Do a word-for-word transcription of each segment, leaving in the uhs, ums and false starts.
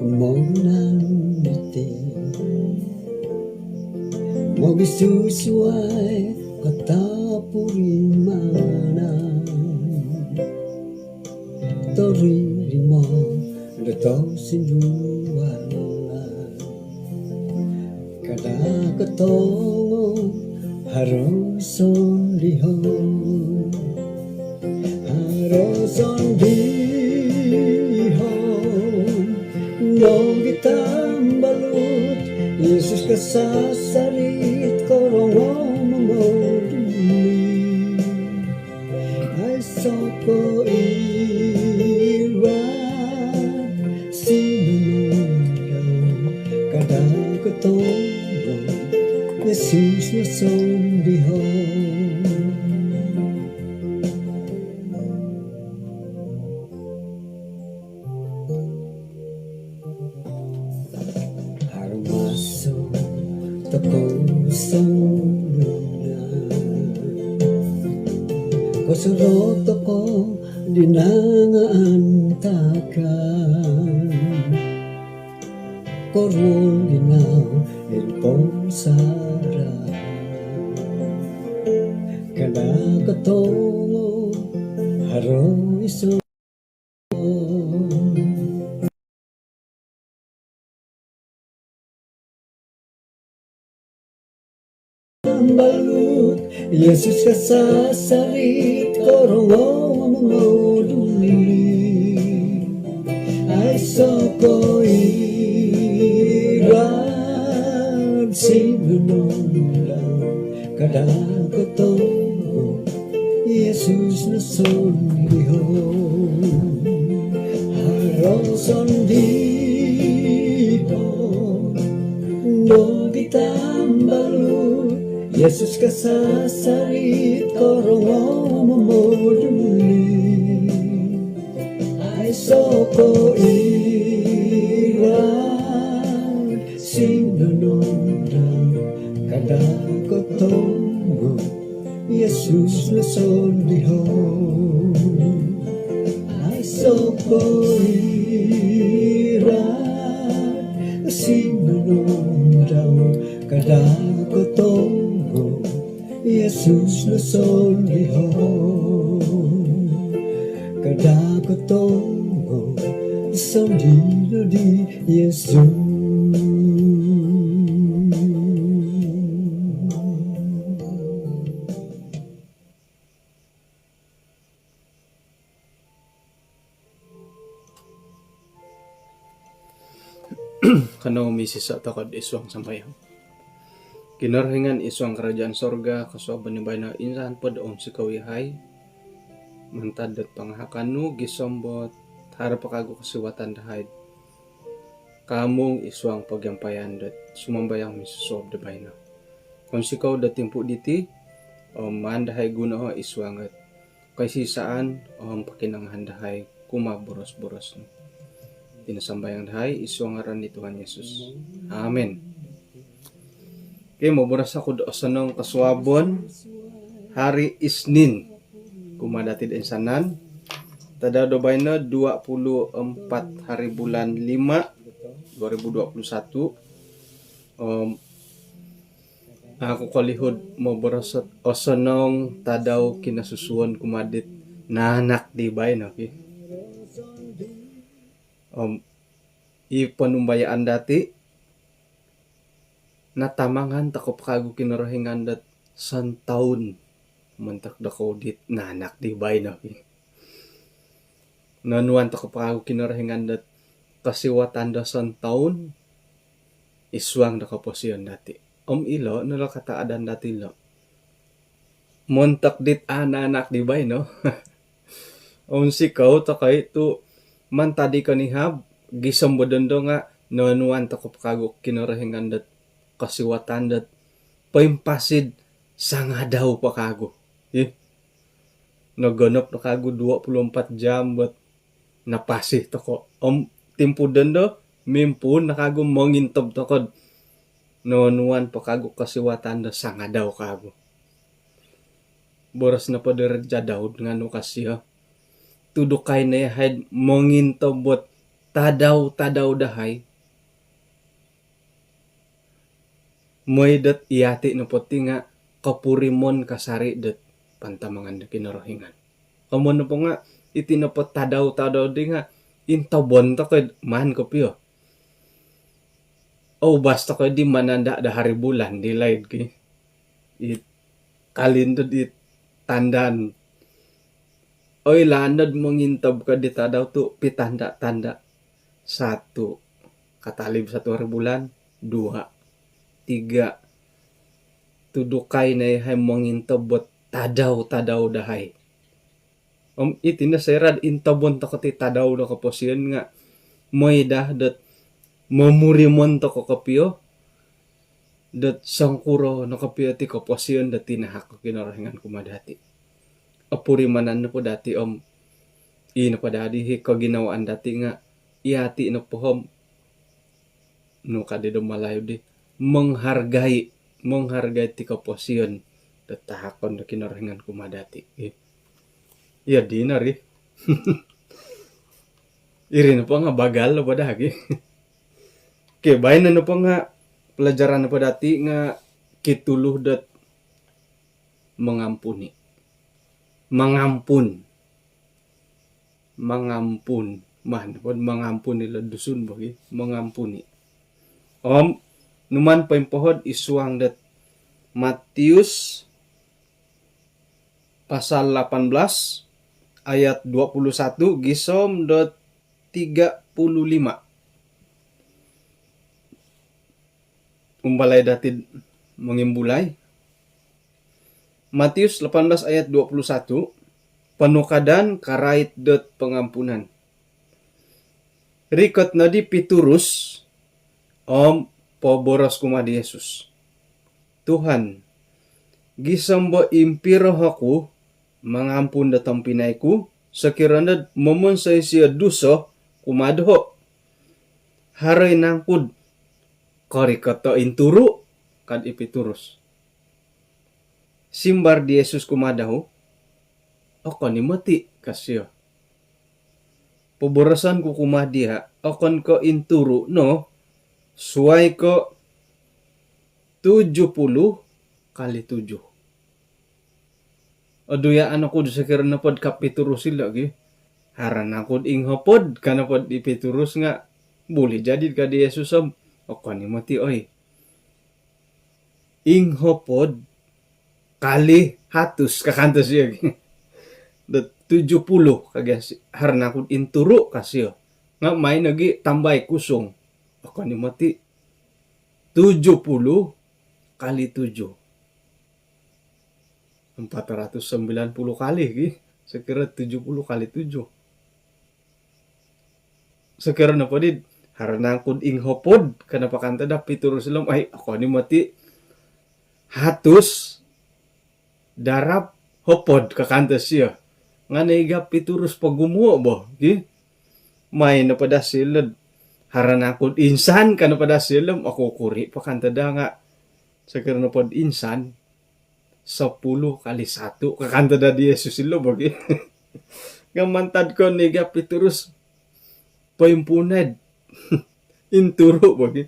Monan diti mogisusuai katapurimanan torimo do tosindualan. Kada kotongo haro sondihon, haro sondihon nogi tambalut. Yesus kasasarit korongo momoduli. Aiso ko iwat sinunudau kada kotongo Yesus no sondihon. Arumaso tokou songunan, kosoro tokou di nangaantakan, koruol ginau id pousarahan. Kada kotongo haro iso tambalut. Yesus kasasarit korongo momoduli. Aiso ko iwat sinunudau kada kotongo Yesus no sondihon. Haro sondihon nogi tambalut. Yesus kasasarit korongo momoduli. Aiso ko iwat sinunudau kada kotongo Yesus no sondihon. Aiso ko iwat sinunudau kada kotongo Yesus no sondihon. Kada kotongo sondihon di Yesus. Kanou misiso tokou id suang sambayang. Kinorohingan id suang kerajaan sorga, kosuabon di baino insan po do onsikou yahai mantad dot pangahakan nu gisom dot haro po kagu kosiwatan dahai kaamung id suang pogiampayan dot sumambayang minsusuab do baino. Kounsikou do timpu diti om maan dahai gunoo id suang dot koisisaan om pokinongohon dahai kumaa boros-boros nu. Iti no sambayang dahai id suang ngaran di Tuhan Yesus. Amin. Okey, moboros oku do osonong kosuabon hari Isnin kumaa dati do insanan. Tadau do baino dua puluh empat hari bulan lima dua ribu dua puluh satu. Om aku kolihud moboros dot osonong tadau kinosusuon kumaa dit naanak di baino, okey. Om i ponumbayaan dati, natamangan tokou po kagu Kinorohingan dot santaun montok dokou dit naanak di baino, okey. Noonuan tokou po kagu Kinorohingan dot kosiwatan do santaun id suang do koposion dati. Om ilo no lo kataadan dati lo montok dit naanak di baino. Onsikou tokou tu mantad di konihab gisom do dondo nga noonuan tokou po kagu Kinorohingan dot kosiwatan dot poimpasi do sangadau po kagu. Ih. Nogonop no kagu dua puluh empat jam buat napasi tokou. Om timpu dondo mimpuun no kagu mongintob tokou do noonuan po kagu kosiwatan do sangadau kagu. Boros nopo di Raja Daud nga nu ka sio, tudukai no yahai do mongintob buat tadau-tadau dahai, moi dot iyati' nopo ti nga' kopurimon kasari' dot pantamangan do Kinorohingan. Komoyon nopo nga' iti nopo tadau-tadau di nga' intobon toko' maan kopio. Oubas toko' di mananda' do hari bulan di laid ki. It kalindud it tandaan. Oilaan dot mongintob ko di tadau tu' pitanda'-tanda'. Satu, katalib satu hari bulan. Dua, tiga, tudukai no iyahai mongintob dot tadau-tadau dahai. Om iti no soira'd intobon toko' ti tadau do koposion nga' moi daa dot momurimon toko' kopio dot songkuro no kopio ti koposion dot tinahak do Kinorohingan kumaa dati'. Opurimanan nopo dati' om ii nopo daa di hi koginawaan dati' nga' iyati' nopo om nu kadi do Malayu di, menghargai, menghargai ti koposion do tahakon do Kinorohingan kumaa dati'. Iyo dino ri. Iri nopo nga' bagal nopo daa gi. Okey, baino nopo nga' pelajaran nopo dati' nga' kitulu dot mengampuni. Mengampun. Mangampun. Maan pod mangampun ilo Dusun bo gi. Mangampuni. Om numan poimpohod id suang dot Matius pasal lapan belas ayat dua puluh satu gisom dot tiga puluh lima. Umbalai dati'd mongimbulai. Matius lapan belas ayat dua puluh satu, ponukadan karait dot pangampunan. Rikot noddi Pitrus om poboros kumaa di Yesus, "Tuhan, gisom bo impiro oku mangampun do tompinai ku, sokiro nod momonsoi sio duso kumaa doho'? Haro i nangku'd korikot o inturu'?" kad i Pitrus. Simbar di Yesus kumaa dau, "Okon i' moti'," ka sio. "Poboroson ku kumaa diya', okon ko' inturu' no, suwai ko' tujuh puluh kali tujuh." Oduyaan oku'd sokiro nopod ka Pitrus ilo' gi, "Haro nangku'd inghopod," ka nopod i Pitrus nga', buli jadi'd ka di Yesus om, "Okon i' moti' oi. Inghopod kali hatus," ka kanto sio gi. "Dot tujuh puluh," ka gi, "haro nangku'd inturu'," ka sio. Nga' maan nogi' tambai kusung, "Okon i' moti'. Tujuh puluh kali tujuh." Empat ratus sembilan puluh kali gi. Sokiro tujuh puluh kali tujuh. Sokiro nopoddi, "Haro nangku'd inghopod," ka nopo kanto da Pitrus ilo om, "Ai, okon i' moti'. Hatus darab hopod," ka kanto sio. Nga' noiga' Pitrus pogumuo' bo gi. Maan nopo da sio ilo'd, "Haro nangku'd insan," ka nopo da sio ilo om, "Okukuri' po," kanto da nga'. Sokiro nopod insan, "Sepuluh kali satu," ka kanto da di Yesus ilo bo gi. Nga' mantad ko' noiga' Pitrus poimpuunai'd inturu' bo gi.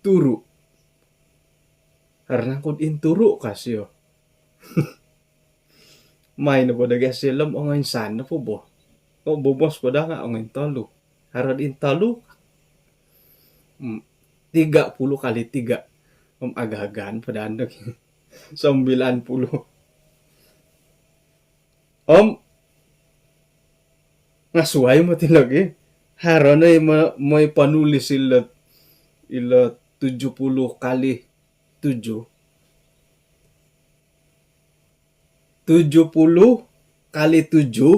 "Turu'. Haro nangku'd inturu'," ka sio. Maan nopo da gi sio ilo om, "Ongoinsan nopo bo?" Nga' bobos po da nga' ongointolu. "Haro'd intolu?" "Hmm, tiga puluh kali tiga." Om aga-agaan po da ando gi. Sembilan puluh. Om nga' suwai moti' ilo' gi. Haro no i mo-, moi ponulis ilo', ilo' tujuh puluh kali tujuh. Tujuh puluh kali tujuh.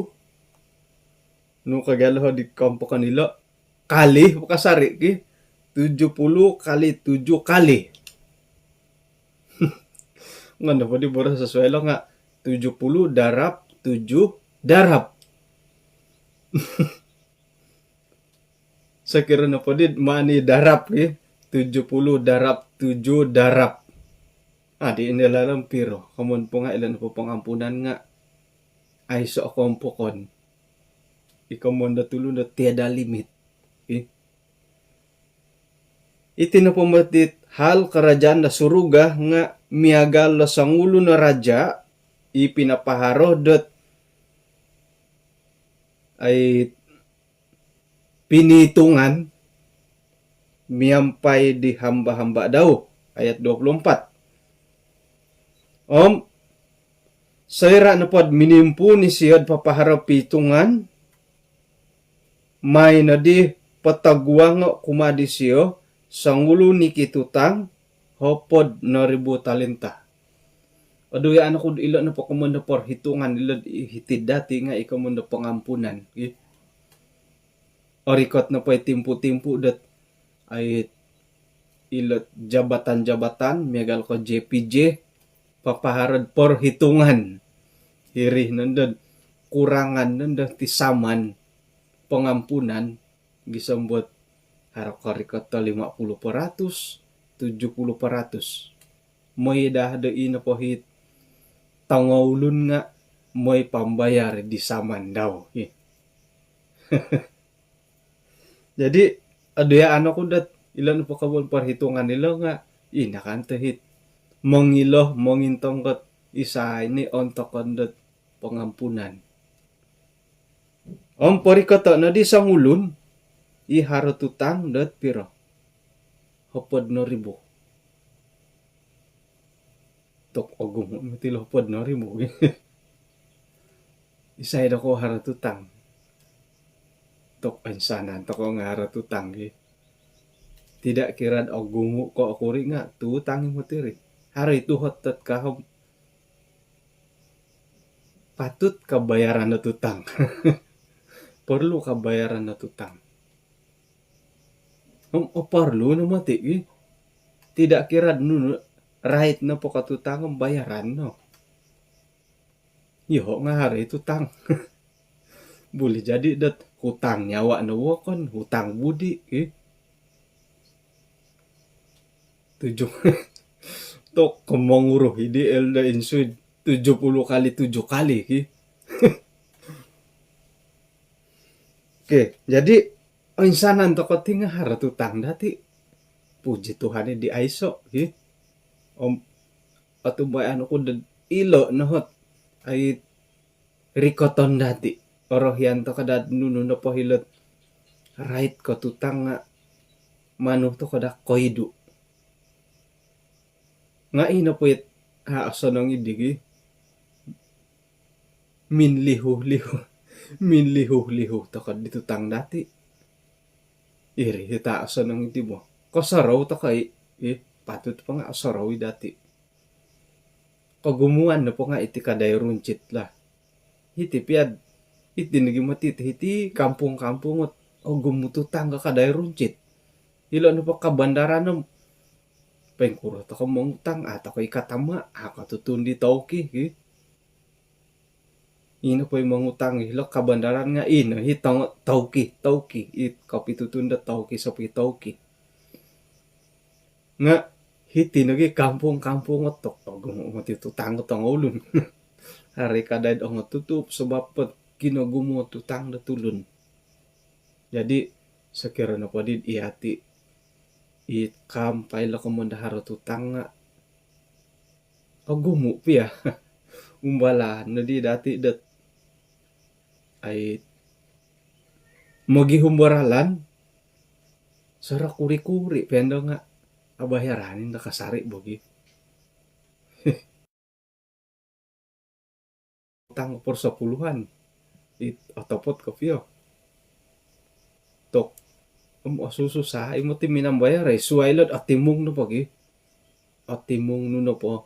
Nu ka gia lo di kompokon ilo'? Kali, buka sari' ki. Tujuh puluh kali tujuh kali. Nga' nopo di boros suwai ilo' nga' tujuh puluh darab tujuh darab. Sokiro nopoddi maan i darab ki, tujuh puluh darab tujuh darab. Adi' ino ilo' om piro? Komoyon po nga' ilo nopo pangampunan nga' aiso' kompokon. I komoyon do tulun do tiada limit. Ih, Iti nopo moti hal karajaan do suruga nga miagal do songulun o raja i pinapaharo dot ai pinitungan miampai di hamba-hamba dau. Ayat dua puluh empat. Om soira nopo do minimpuun isio do papaharo pitungan, mai nodi pataguango kumaa disio songulun i kitutang hopod noribu talenta. Odu, ya, anu ku, ilo nopo komoyon do perhitungan ilo hiti dati nga i komoyon do pengampunan, i. Orikot nopo i timpu-timpu dot ai ilo jabatan-jabatan miagal ko J P J papaharo do perhitungan. Iri nondo do kurangan nondo ti saman pengampunan gisom dot haro korikot do lima puluh peratus, tujuh puluh peratus. Moi daa do ino po hiti tongoulun nga moi pambayar di saman dau. Hi. Jadi, odu, ya, anu ku dot ilo nopo komoyon perhitungan ilo nga ina kan tu hiti mongilo, mongintong dot isai ni ontok dot pengampunan. Om porikoto nodi songulun i haro tutang dot piro? Hopod noribu. Tok ogumu moti ilo hopod noribu. Isai do ko haro tutang? Tok insanan toko nga haro tutang, i. Tidak kira do ogumu ko okuri nga tutang i moti iri. Haro i tuhot dot kahom patut ka bayaran do tutang. Perlu ka bayaran do tutang. Om oporlu no moti, i. Tidak kira do nunu, rait nopo ko tutang om bayaran no. Yoho nga haro i tutang. Buli jadi dot hutang nyawa no wokon, hutang budi, i. Tujuh. Tok ko monguru i di Elder Insui tujuh puluh kali tujuh kali, ki. Okey, jadi insanan toko ti nga haro tutang dati. Puji Tuhan i di aiso, ki. Om otumbayaan oku do ilo no ot ai rikoton dati. Orohian toko daa nunu nopo ilo ot rait ko tutang nga manu toko daa koidu. Nga ino po it ha osonong i di, ki. Minlihu-lihu. Minlihu-lihu toko di tutang dati. Iri it ha osonong i di bo. Kosorou toko i, i, patut po nga osorou i dati. Kogumuan nopo nga iti kadai runcit lah. Hiti pia, iti nogi moti hiti kampung-kampung ot ogumu tutang ka kadai runcit. Ilo nopo kabandaran om poingkuro toko mongutang, a toko i katama, a kotutun di tauki, ki. Ino po i mongutang ilo kabandaran nga ino i tongo tauki, tauki, i kopitutun do tauki, sopi tauki. Nga hiti nogi kampung-kampung ot tok ogumu moti tutang tongoulun. Haro i kadai do ongotutup sebab po kinogumu o tutang do tulun. Jadi sokiro nopo di iyati i kaampai lo komoyon do haro tutang nga ogumu pia. Umbalan nodi dati dot ai mogihum do ralan, soro kuri-kuri pia ndo nga abayaran i ndo kasari bo, ki. Utang persepuluhan. It otopot kopio. Tok. Om osusu sa i moti minambayar, ai suai lo ot otimung nopo, ki. Otimung nu nopo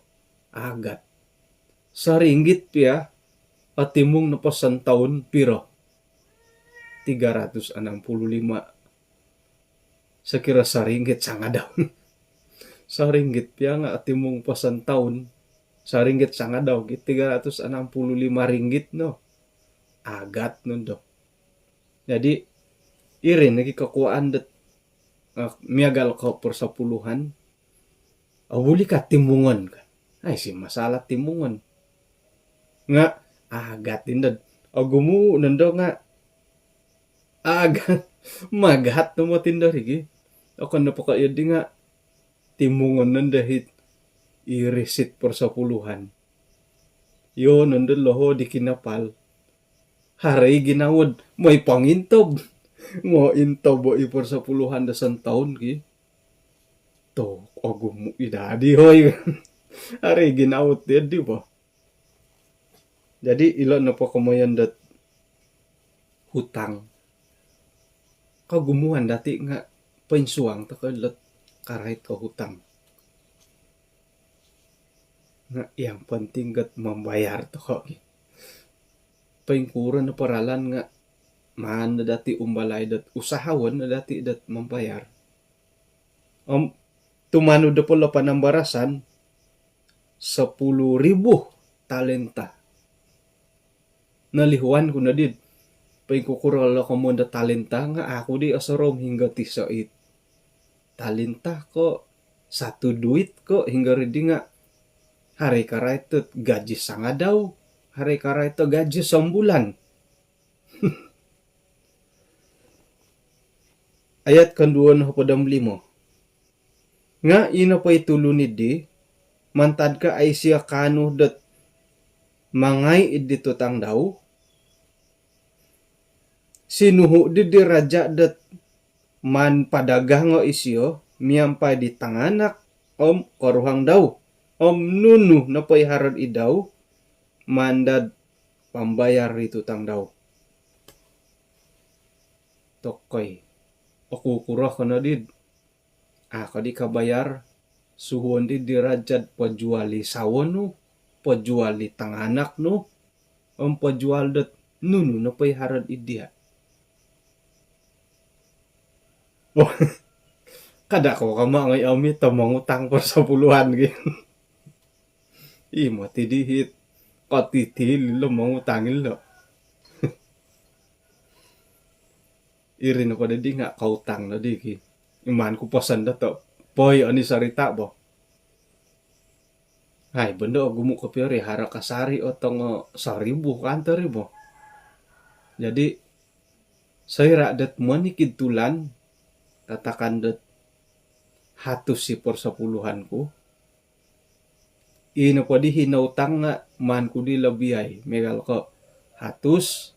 agat. Seringgit pia, otimung nopo santaun piro? Tiga ratus enam puluh lima. Sokiro seringgit sangadau. Seringgit pia nga otimung po santaun. Seringgit sangadau, ki, tiga ratus enam puluh lima ringgit no. Agat nondo. Jadi iri nogi kokuaan dot, eh, miagal ko persepuluhan. Obuli ka timungon ka. Aiso masalah timungon. Nga agat i ndo. Ogumu nondo nga agat. Magahat no moti ndo ri, ki. Okon nopo ko' iyo di nga' timungon nondo hit i risit persepuluhan. Iyo nondo loho di kinapal. Haro i ginawo'd moi pongintob. Mointob o i persepuluhan do sontoun ki. Tu' ogumu' i dadi hoi. Haro i ginawo't iyo di bo. Jadi ilo nopo komoyon dot hutang. Kogumuan dati' nga' poinsuang toko' ilot karait ko hutang. Nga' yang penting got mambayar toko' ki. Poingkuro nopo ralan nga' maan no dati' umbalai dot usahaon no dati' dot mambayar. Om tumanud do polo panambarasan, sepuluh ribu talenta. Nolihuan ku noddi, poingkukuro lo komoyon do talenta nga' aku di osorou hinggo tiso it talenta ko' satu duit ko' hinggo ri di nga' haro i karait dot gaji sangadau, haro i karait dot gaji sombulan. Ayat konduo nohopod om limo. Nga' ino po i tulun iddi, mantad ka ai siyo kaanu dot mangai' iddi tutang dau, sinuhu' di di raja' dot maan padagango' isiyo miampai di tanganak om koruhang dau, om nunu nopo i haro'd id dau maan dad pambayar i tutang dau. Tokoi, oku kuro ko noddi'd a' ko di kabayar, suhuon di di raja'd pojual i sawo nu, pojual i tanganak nu, om pojual dot nunu nopo i haro'd id diya'. Oh, kada' ko kama' ngai' om i tomongutang persepuluhan gi. I moti di hit kotiti ilo mongutang ilo. Iri nopo dadi nga' koutang noddi ki. Iman ku poson do to' poi oni sarita' bo. Hai, bondo ogumu' kopio ri haro kasari' o tongo soribu kanto ri bo. Jadi soira' dot monikid tulan, katakan dot hatus i persepuluhan ku, ino po di hinoutang nga' maan ku di lobiai, miagal ko' hatus,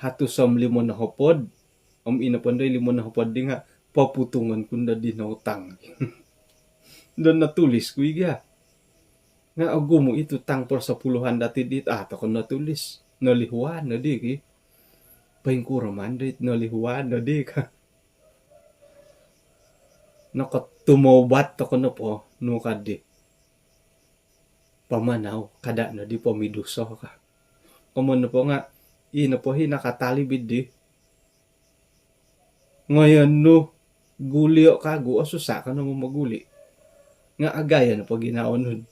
hatus om limo nohopod, om ino pondo i limo nohopod di nga' poputungon ku ndo di noutang. Ndo notulis ku i gia. Nga' ogumu' i tutang persepuluhan dati' dit a' toko' notulis. Nolihuan noddi ki. Poingkuro maan dit nolihuan noddi ka. Nokotumoubat toko' nopo nu kaddi, pamanau kada' noddi pomiduso ka. Komoyon nopo nga' i nopo hi nakatalib iddi, ngoyon nu gulio' kagu, osusa' ko no momoguli'. Nga' agayo nopo ginawo nu'd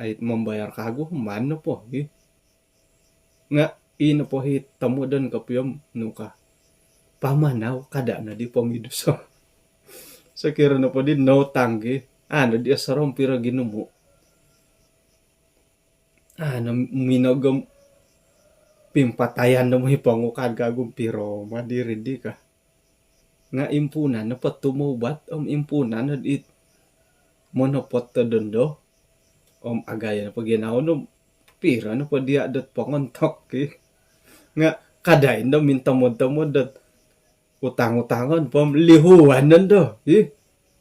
ai mambayar kagu, maan nopo hi. Nga' i nopo hi tomodon kopio om nu ka, pamanau kada' noddi pomiduso. Sokiro nopo di noutang gi, a' noddi osorou piro ginumu'. A' no minogom pimpatayan do moi pongukad kagu, piro ma diri di ka. Nga' impuunan nopo tumoubat om impuunan nod it monopot do dondo om agayo nopo ginawo nu, piro nopo diya' dot pongontok ki. Nga' kada' indo mintomod-tomod dot utang-utangon po om lihuan nondo hi.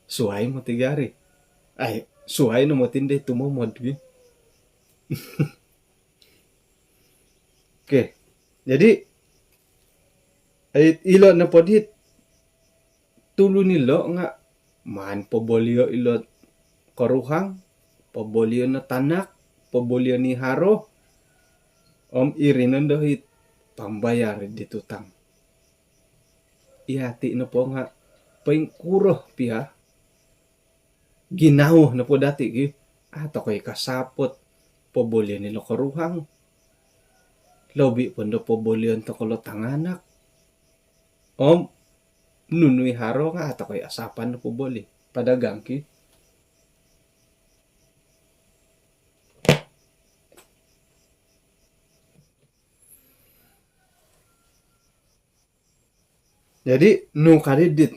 Suwai moti gari. Ai, suwai no moti ndo tumomod ki. Okey. Jadi ai ilo nopo di tulun ilo nga' maan pobolio' ilo koruhang, pobolio' no tanak, pobolio' ni haro, om iri nondo hi pambayar di tutang. Iyati' nopo nga' poingkuro pia ginawo nopo dati' gi, a' toko' i kasapot pobolion ilo koruhang. Lobi' pondo pobolion toko' lo tanganak. Om nunu i haro nga' a' toko' i asapan do poboli, padagang ki. Jadi nu kadi dit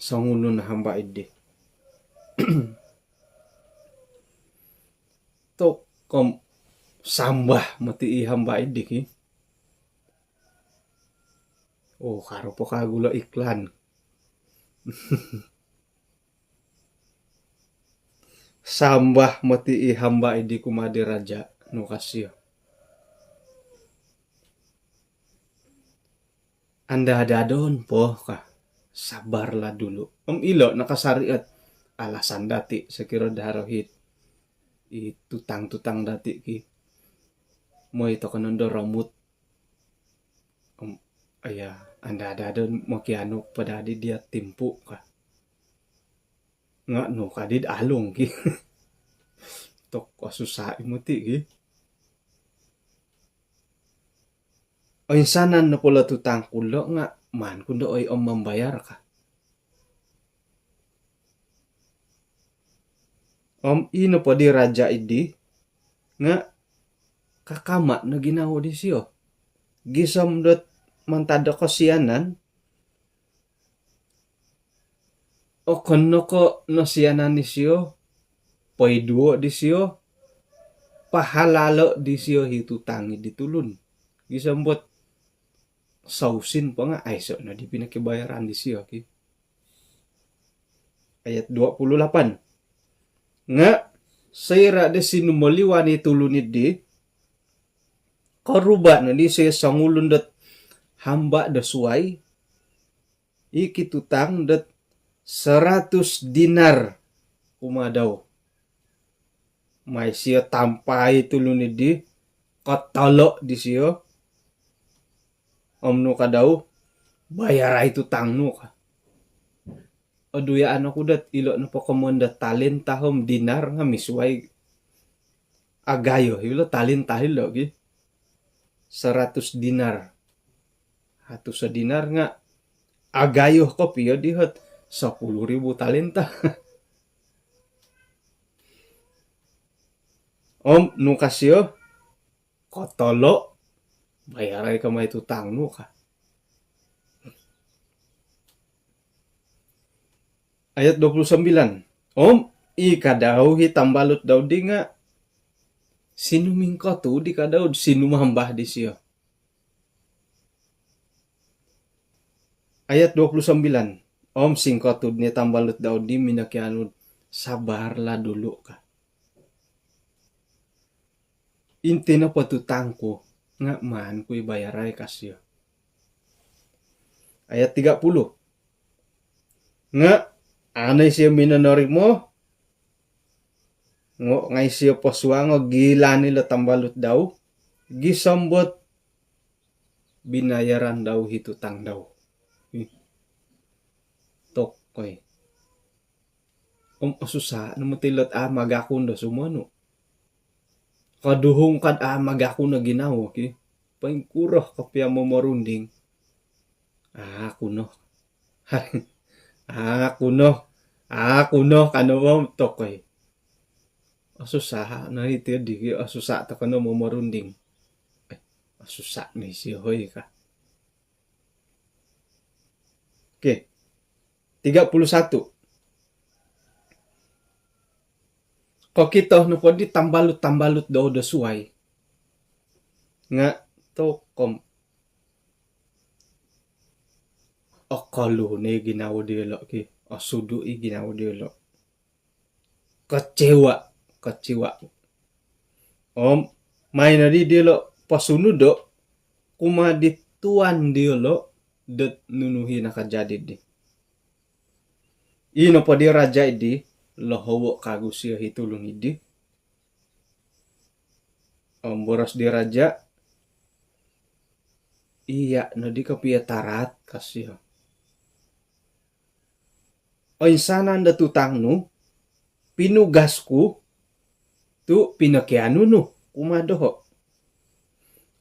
songulun hamba' iddi. Tokom sambah moti' i hamba' iddi ki. Oo, haro po kagu lo iklan. Sambah moti' i hamba' iddi kumaa di raja' nu ka sio. Anda-adadon po ka, sabarlah dulu. Om ilo' nakasari' ot alasan dati' sokiro do haro hit i tutang-tutang dati' ki. Moi toko' nondo romut. Om, aya, anda-adadon mokianu po dadi diya' timpu' ka. Nga' nu kadi'd alung ki. Tok, osusa' i moti' ki. Oinsanan nopo lo tutang ku lo' nga' maan ku ndo oi om mambayar ka. Om ii nopo di raja' iddi nga' kakama' no ginawo disio. Gisom dot mantad do kosianan, okon no ko' nosianan disio, poiduo' disio, pahalalo' disio hi tutang iddi tulun. Gisom bot sousin po nga' aiso' noddi pinokibayaran disio ki. Ayat dua puluh lapan. Nga' soira' do sinumoliwan i tulun iddi, koruba' noddi isio songulun dot hamba' do suwai i kitutang dot saratus dinar kumaa dau. Mai sio tampai tulun iddi, kotolo' disio. Om nu ka dau, bayarai tutang nu ka. Oduyaan oku dot ilo' nopo komoyon do talenta om dinar nga' misuwai. Agayo ilo' talenta ilo' gi. Saratus dinar. Hatus o dinar nga' agayo kopio di hot sapuluh ribu talenta. Om nu ka sio, kotolo', bayarai ka mai tutang nu ka. Ayat dua puluh sembilan. Om i ka dau hi tambalut dau di nga' sinumingkotud i ka dau sinumambah disio. Ayat dua puluh sembilan. Om singkotud ni tambalut dau di minokianu, sabarlah dulu ka. Inti nopo tutang ku nga' maan ku i bayarai ka sio. Ayat tiga puluh. Nga' a' no isio minonorimo, ngo' nga' isio posuango gilan ilo tambalut dau, gisom bot binayaran dau hi tutang dau. Ih. Tok, oi. Om osusa' no moti' ilo' a' magakun do sumonu. Koduhung kad a' magakun o ginawo ki. Poingkuro kopio momorunding. Aku no. Aku no. Aku no, ka no bo tok, oi. Osusa' no iti di ki, osusa' toko no momorunding. Eh, osusa' no isio hoi ka. Okey. Tiga puluh satu. Kokito nopo di tambalut-tambalut dau do suwai nga' tokom okolu ni ginawo diyolo' ki, osudu i ginawo diyolo'. Kecewa, kecewa. Om mai noddi diyolo' posunudo' kumaa di tuan diyolo' dot nunu hi nakajadi di. I nopo di raja' iddi, lohowo' kagu sio hi tulun iddi. Om boros di raja', iya' noddi kopio taraat, ka sio. Oinsanan do tutang nu, pinugas ku tu' pinokianu nu kumaa doho'.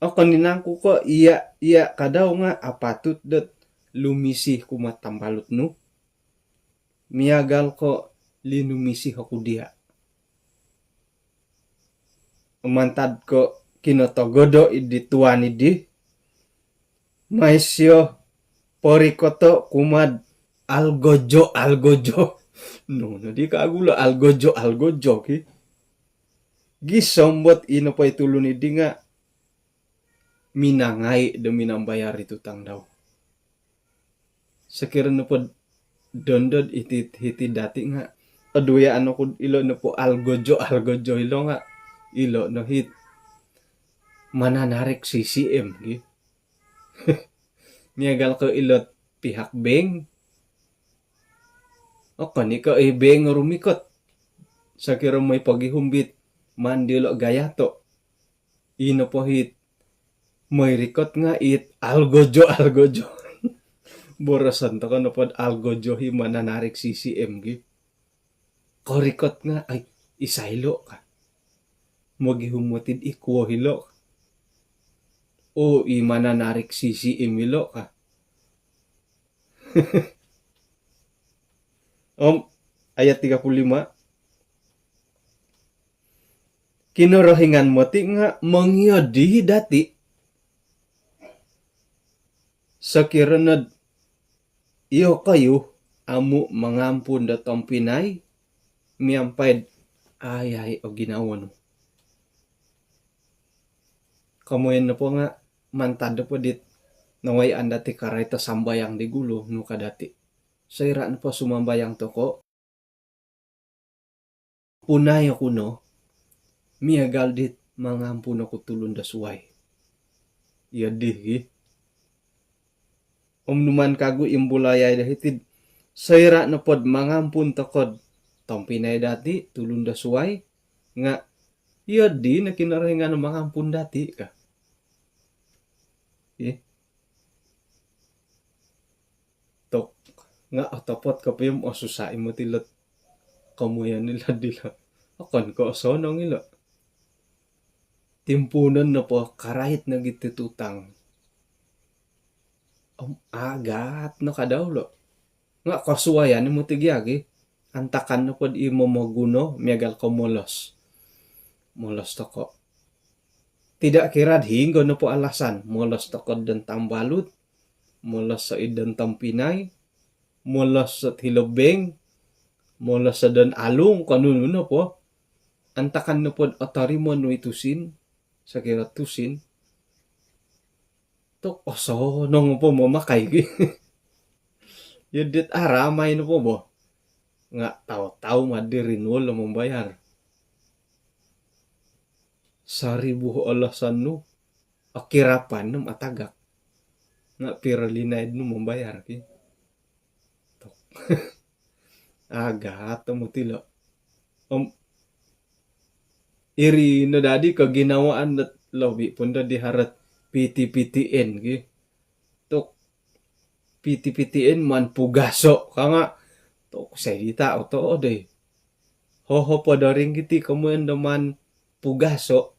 Okon i' nangku ko' iya', iya' ka dau nga' apatut dot lumisi kumaa tambalut nu, miagal ko' linumisi oku diya'. Mantad ko' kinotogodo' iddi tuan iddi, mai sio porikoto' kumaa'd Algojo, algojo. Nunu di ka gula algojo, algojo ki. Gisom bot ino po i tulun idi nga minangai do minambayar i tutang dau. Sokiro nopo dondod iti hiti dati nga aduya ano ku ilo nopo algojo, algojo ilo nga ilo no hit mananarik C C M gi. Miagal ko ilot pihak bank. Okon i ko i bank rumikot. Sokiro moi pogihumbit mandi lo gayato. Ino po hit moi rikot nga it algojo, algojo. Boroson toko nopod algojo hi mananarik C C M gi. Korikot nga ai isai lo ka. Mogihum motid ikuo hilo ka. O i mananarik C C M ilo ka. Om ayat tiga puluh lima. Kinorohingan moti nga mongiodi dati. Sokiro nod iyokoyu amu mangampun do tompinai miampai'd ayai o ginawo nu. Komoyon nopo nga mantad nopo dit nawayaan dati karai to sambayang di gulu nu ka dati. Soira nopo sumambayang toko, punai oku no miagal dit mangampun oku tulun do suai. Iyo di gi. Om numan kagu imbulayai do hitid soira nopod mangampun tokod tompinai dati tulun do suai nga iyo di no Kinorohingan mangampun dati ka. Ih. Tok nga otopot kopio om osusa i moti lot komoyon ilo dilo. Okon ko osonong ilo. Timpuunon nopo karait nogi ti tutang om agat no kadau lo. Nga kosuayan i moti gia gi. Antakan nopod i momoguno miagal ko molos. Molos toko. Tidak kira'd hinggo nopo alasan, molos toko don tambalut, molos so i don tompinai, molos so hilo bank, molos so don alung, ko nunu nopo. Antakan nopod otorimo nu i tusin, sokiro tusin. Tok osonong po mamakai gi. Iyo dit aramai nopo bo. Nga tau-tau madi rinuol lo mambayar. Saribu alasan nu, okirapan nu matagak. Nga piro linaid nu mambayar ki. Tok. Agat tomut ilo. Om iri no dadi koginawaan dot lobi pun do di harot P T P T N ki. Tok P T P T N man pugaso ka nga tok sai di tau to doi. Hoho podo ringgit i komoyon do man pugaso.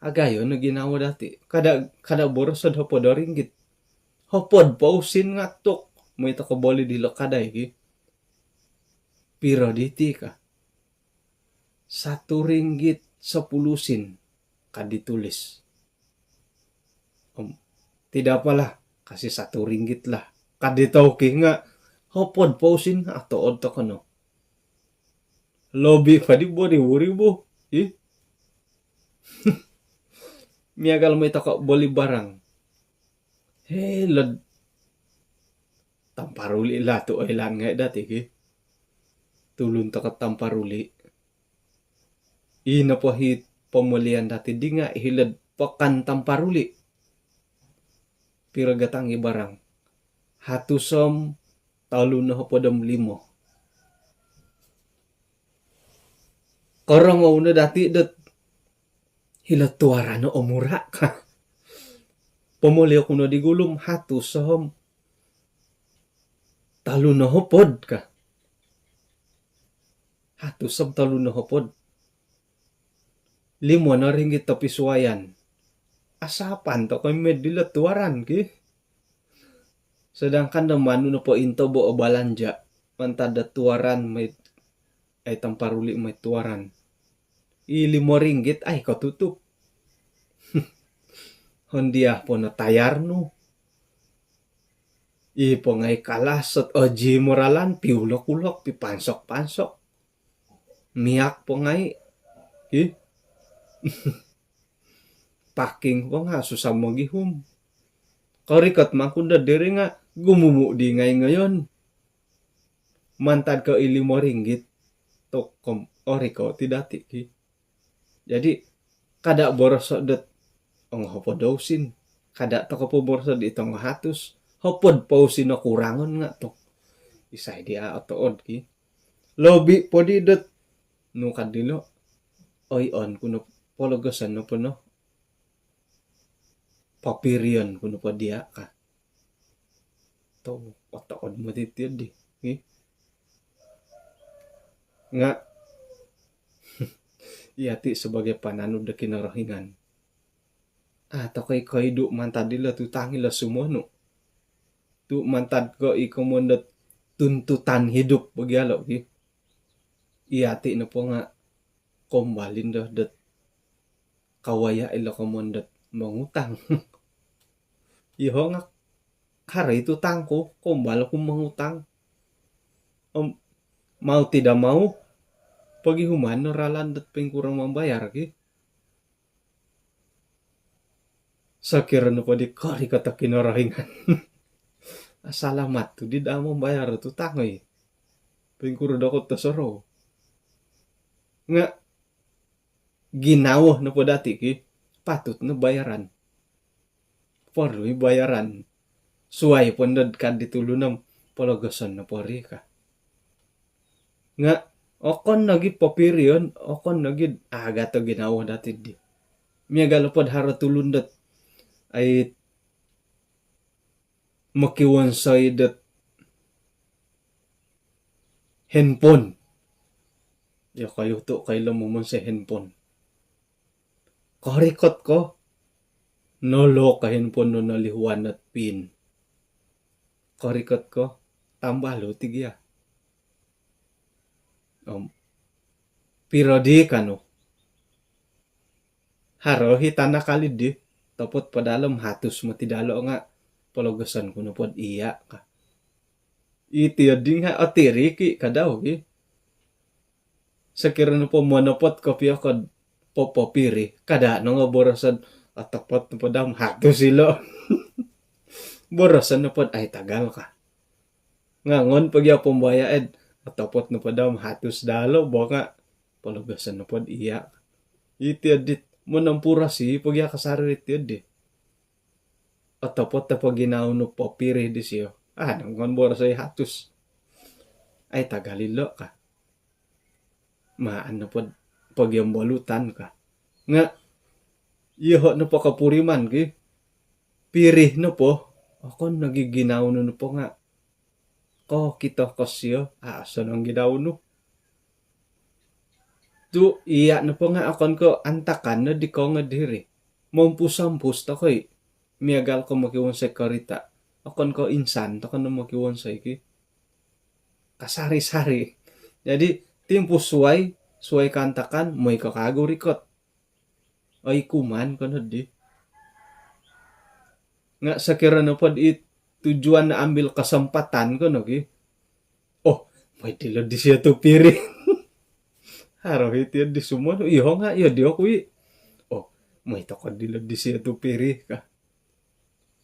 Agayo no ginawo dati. Kada, kada boroso do hopod do ringgit. Hopod po usin nga tok. Moi toko boli dilo kadai ki. Piro diti ka? Satu ringgit sepuluh sen ka ditulis. Om, tidak apalah, kasih satu ringgit lah. Ka di tau ki nga hopod po usin nga atood toko no. Lobi pa di boribu-ribu. Ih. Miagal moi toko boli barang. Hei, lod Tamparuli lah tu oilaan ngai dati ki. Tulun toko Tamparuli. Ino po hi pomolian dati di nga hilod Pekan Tamparuli. Piro gatang i barang? Hatus om tolu nohopod om limo. Korongou no dati dot hilo tuaran no omura ka. Pomoli oku no di gulu om hatus om tolu nohopod ka. Hatus om tolu nohopod. Limo no ringgit tapi suayan. Asapan toko i med dilo tuaran ki. Sedangkan do manu nopo intobo o balanja mantad do tuaran mai, ai Tamparuli mai tuaran. I limo ringgit ai kotutup. Hondia po no tayar nu. I po ngai' kalas ot oji moralan, piulok-ulok, pipansok-pansok. Miak po ngai'. Ih. Paking po nga' susah mogihum. Korikot mangku do diri nga' gumumu' di ngai' ngoyon. Mantad ko' i limo ringgit tu' kom-, orikot i dati' ki. Jadi, kada' boroso' dot ongo hopod do usin. Kada' toko po boroso' di tongo hatus. Hopod po usin o kurangon nga' tu' isai di a' otood ki. Lobi' po di dot nu kad dilo'. Oi, on ku no, pologoson nopo no. Papirion ku nopo diya' ka. Tu' otood moti tiyo di. Ih. Nga' iyati' sabagai pananud do Kinorohingan, a' toko i koidu' mantad ilo tutang ilo sumonu'. Tu' mantad ko' i komoyon dot tuntutan hidup bagi alo' ki. Iyati' nopo nga' kombal indo dot kawaya' ilo komoyon dot mongutang. Iyoho' nga' haro i tutang ku, kombal ku mongutang. Om mau tidak mau, pogihuman no ralan dot poingkuro mambayar ki. Sokiro nopo di korikot o Kinorohingan, asalamat tu' di daa mambayar o tutang oi. Poingkuro doko tosorou. Nga' ginawo nopo dati' ki, patut no bayaran. Porlu i bayaran. Suwai po ndod kad di tulun om pologoson nopo ri ka. Nga' okon nogi' papirion, okon nogi' agat o ginawo dati' di. Miagal nopod haro tulun dot ai mokiwonsoi dot handphone. Iyokoyu tu' koilo momonsoi handphone. Korikot ko, nolok o handphone nu nolihuan ot pin. Korikot ko, tambalut i gia. Om piro di kanu? Haro hi tanak ali di, topot po dalo' om hatus moti dalo' nga' pologoson ku nopod iya' ka. Iti di nga' otiriki' kadau ki. Sokiro nopo monopot kopio kod popopiri, kada' no nga' boroson, otopot nopo dau om hatus ilo'. Boroson nopod ai tagal ka. Nga' ngon po gia pambaya'd otopot nopo dau om hatus dalo' bo nga' pologoson nopod iya'. Iti di, monompurosi po gia kasari iti di. Otopot nopo ginawo nu papiri disio, a' no ngon borosoi hatus. Ai tagal ilo' ka. Maan nopod pogiambalutan ka. Nga' iyoho' nopo kopuriman ki, piri nopo, okon nogi' ginawo nu nopo nga' kokito ko sio, a' osonong ginawo nu. Tu' iya' nopo nga' okon ko' antakan no di kongod hiri. Mompus-ompus toko i'. Miagal ko mokiwonsoi korita', okon ko' insan toko no mokiwonsoi ki. Kasari-sari. Jadi, timpu suwai, suwai kaantakan, moi ko kagu rikot. Oi, kuman ko noddi. Nga' sokiro nopod i tujuan ambil kesempatan ko nogi. Oh, moi dilo' disio tu piri. Haro hi tiyo di sumonu, iyoho' nga' iyo di oku i'. Oh, moi toko dilo' disio tu piri ka.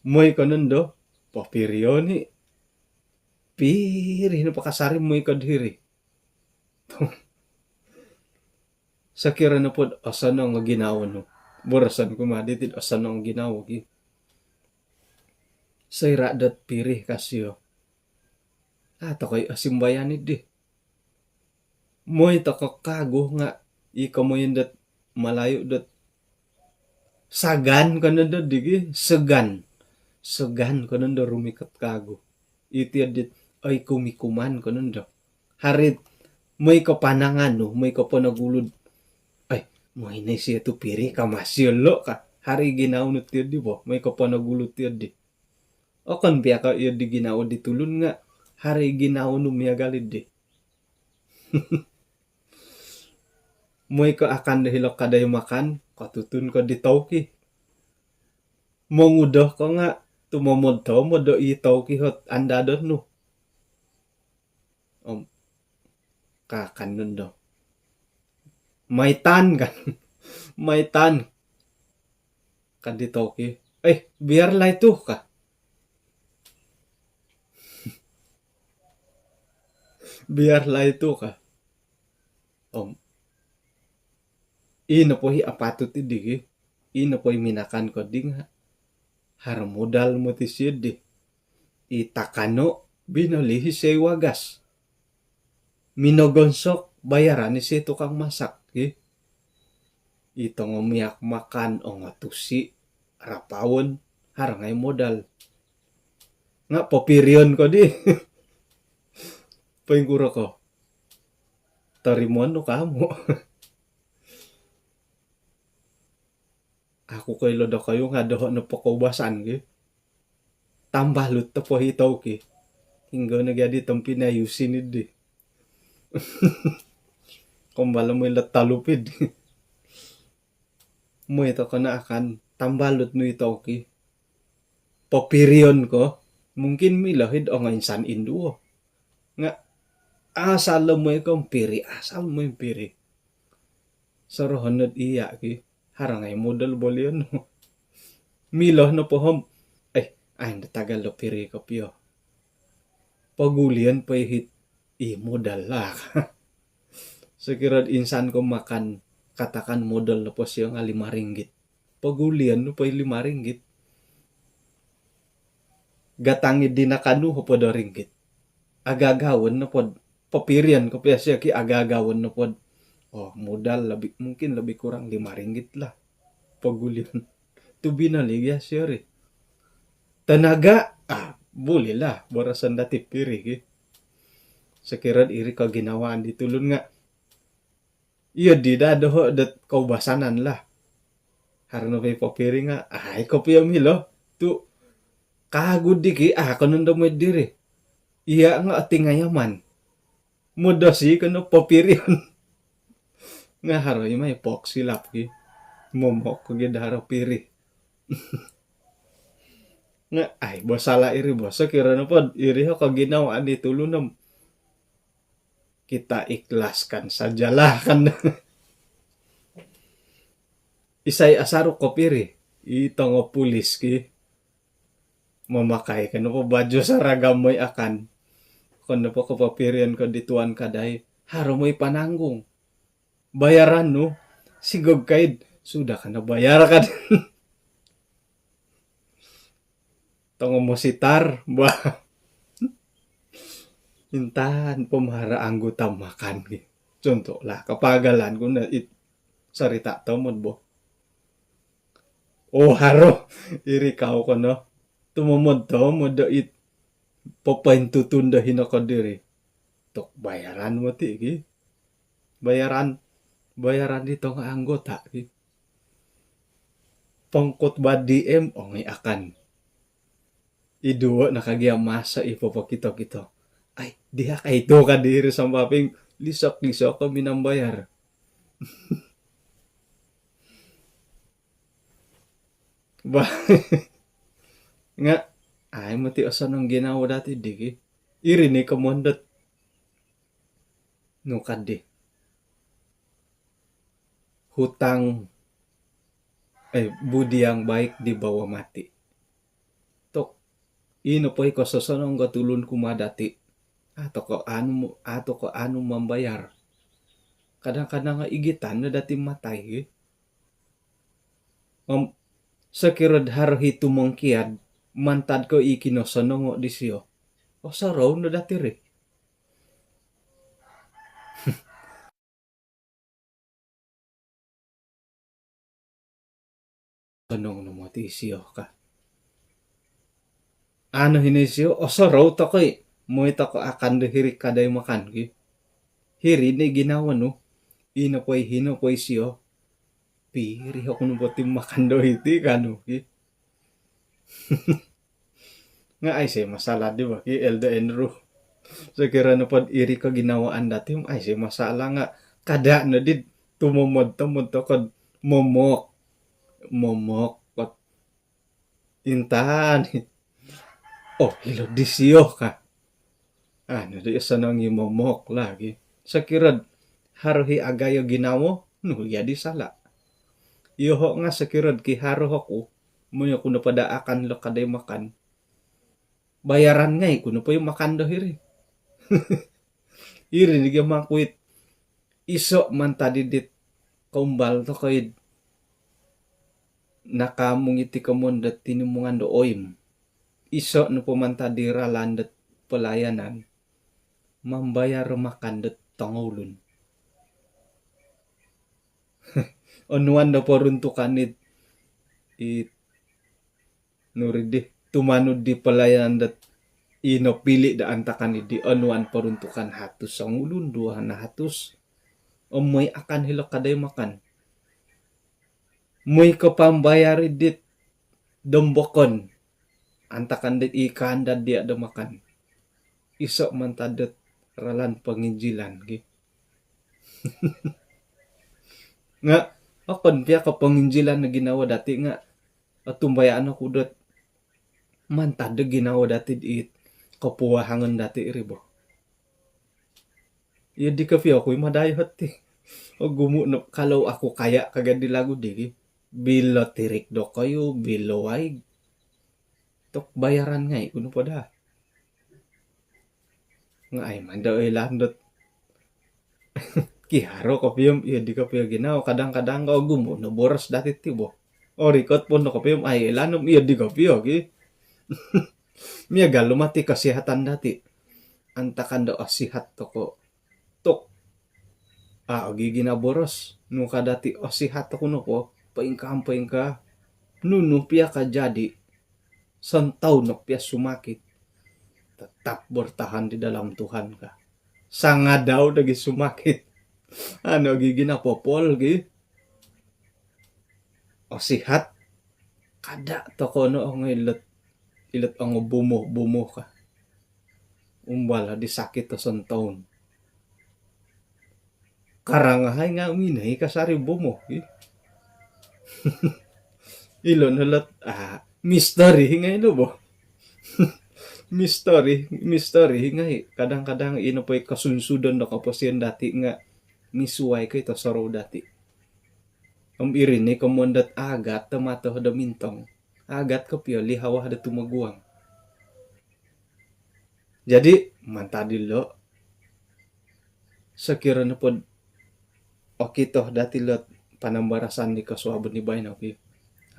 Moi ko nondo, popirio ni. Piri nopo kasari moi ko diri. Sokiro nopod osonong o ginawo nu. Boroson ku ma diti'd osonong o ginawo ki. Soira' dot piri ka sio, a' toko i' osimbayan iddi. Moi toko kagu nga' i komoyon dot Malayu dot sagan ko nondo digi, segan. Segan ko nondo rumikot kagu. Iti dit, oi, kumikuman ko nondo. Hari'd moi ko pananganu, moi ko ponogulu'd, ai, moi no isio tu piri ka masio lo' ka. Hari ginawo nu tiyo di bo, moi ko ponogulu tiyo di. Okon pia ko iyo di ginawo di tulun nga' hari ginawo nu miagal iddi. Moi ko akan do hilo' kadai makan, kotutun ko di tauki. Mongudo ko nga' tumomod-tomod do i tauki hot andadon nu. Om kaakan nondo. Maitan kan. Maitan. Ka di tauki. Eh, biarlah itu ka. Biarlah itu ka. Om ino po i apatut idi ki. Ino po i minakan ko di nga haro modal moti sio di. I takano binoli isio i wagas. Minogonsok bayaran isio i tukang masak ki. I tongo miak makan, ongo tusi, rapaon, haro ngai modal. Nga popirion ko di. Poingkuro ko. Torimoon nu kamu. Aku koilo dokoyu nga doho no pokoubasan ki. Tambalut to po i tauki. Hinggo no gia di tompinai usin idi. Kombalo moi lo talupid. Moi to kena akan tambalut nu i tauki. Popirion ko, mungkin milo id ongo insan induo. Nga asal lo moi ko mpiri, asal moi mpiri. Sorohon nod iya ki, haro ngai modal bolion. Milo no pohom. Eh, ai nda tagal do piri kopio. Pogulion po i hit i modal lah. Sokiro insan ko makan, katakan modal no po sio nga lima ringgit. Pogulion no po i lima ringgit. Gatangi di nakanu hopod o ringgit. Agagaon no pod, popirion kopio sio ki agagaon no pod. Oh, modal lebih, mungkin lebih kurang lima ringgit lah. Pogulion. Tu binoli gia sio ri. Tenaga, ah, boleh lah, boroson dati piri ki. Sokiro iri koginawaan di tulun nga. Iyo di da doho dot koubasanan lah. Haro no pi popiri nga, ai kopio milo. Tu kagu di ki, ah, konon do moi diri. Iya nga otingayaman. Modosi kono popirion. Nga haro i mai pok silap ki. Momok ko gi da haro piri. Nga, ai, bo salah iri bo. Sokiro no pod iri ho koginawaan di tulun om. Kita ikhlaskan sajalah kan. Isai asaru kopiri. I tongo pulis ki. Mamakai ko nopo baju saragam moi akan. Ko nopo kopopirion ko di tuan kadai. Haro moi pananggung. Bayaran nu, sigog kaid, sudah kana bayar kad. Tongo mositar, bah. Intan pomahara anggota makan ki. Contoh lah, kapagalan ku na it sarita tomod bo. Oh, haro, iri kau kono. Tumomod tomod do it papaintutun do hino ko diri. Tok bayaran moti ki. Bayaran, bayaran di tongo anggota ki. Pongkot ba D M, ongoi akan. Iduo no kagia masa i popokito-kito. Ai, dia kai tu ka diri sampaping lisok-lisok ko minambayar. Bah, nga, ai moti osonong ginawo dati di ki. Iri ni komondot. Nu kadi. Hutang, eh, budi yang baik dibawa mati. Tok, ino po i kososonong ko tulun kumaa dati. Ato ko anu, ato ko anu mambayar. Kadang-kadang igitan no dati matai ki. Om sokiro do haro i tumongkiad mantad ko i kinosonongo disio. Osorou no dati ri. Sonong no moti isio ka. Anu hino isio, osorou tokoi, moi toko akan do hiri kadai makan ki. Hiri ni ginawo nu, ino poi hino poi isio. Piri oku nu poti makan do hiti kanu ki. Nga aiso masalah di baki Elder Andrew. Sokiro nopod iri koginawaan dati, aiso masalah nga kada no di tumomod-tomod tokod momok. Momok kot. Intan. Oh, ilo disio ka. Anu di sonong i momok lagi. Sokirod haro hi agayo ginawo, nu iya di sala. Iyoho nga sokirod ki haro oku, moyo ku nopo da akan lo kadai makan, bayaran ngai ku nopo i makan do hiri. Iri ni gia makuit. Iso mantad i dit koumbal tokoid nakaamung iti komon do tinimungan do oim. Iso nopo mantad i ralan dot pelayanan, mambayar makan dot tongoulun. Onuan do poruntukan it, it nuri di, tumanud di pelayanan dot ino pili do antakan idi, onuan poruntukan hatus songulun, dua nahatus. Om moi akan hilo kadai makan, moi ko pambayar idit dombokon antakan dit ikan dot dia do makan. Iso mantad dot ralan penginjilan ki. Nga okon pia ko penginjilan ginawo dati nga otumbayaan oku dot mantad do ginawo dati dit kopuahangon dati iri bo. Iyo di kopio oku i madai hoti. Ogumu no kalau aku kaya kaga di lagu di ki. Bilo tirik dokoyu, bilo waig. Tok bayaran ngai ku nopo da. Nga ai mada oi landot. Kiharo kopio om iyo di kopio ginawo, kadang-kadang ko ogumu no boros dati ti bo. Orikot po no kopio om ai ilan om iyo di kopio ki. Miagal lo mati kesihatan dati. Antakan do osihat toko tok. A ogi gina boros nu ka dati osihat oku nopo, poingkaa om poingkaa, nunu pia kajadi, sontoun no pia sumakit, tetap bertahan di dalam Tuhan ka. Sangadau do gi sumakit. Anu ogi gina popol gi osihat. Kada toko no ongo ilot, ilot ongo bomoh-bomoh ka. Umbal di sakit do sontoun. Karang ahai nga minoi kasari bomoh i. Ilo no lot, ah, misteri ngai lo bo. Misteri, misteri ngai. Kadang-kadang ino po i kosunsudon do koposion dati nga misuai ko ito sorou dati. Om iri ni komon dot agat do mato do mintong, agat kopio lihawah do tumoguang. Jadi mantad ilo, sokiro nopo okito dati lot panambarasan di kosuabon di baino ki,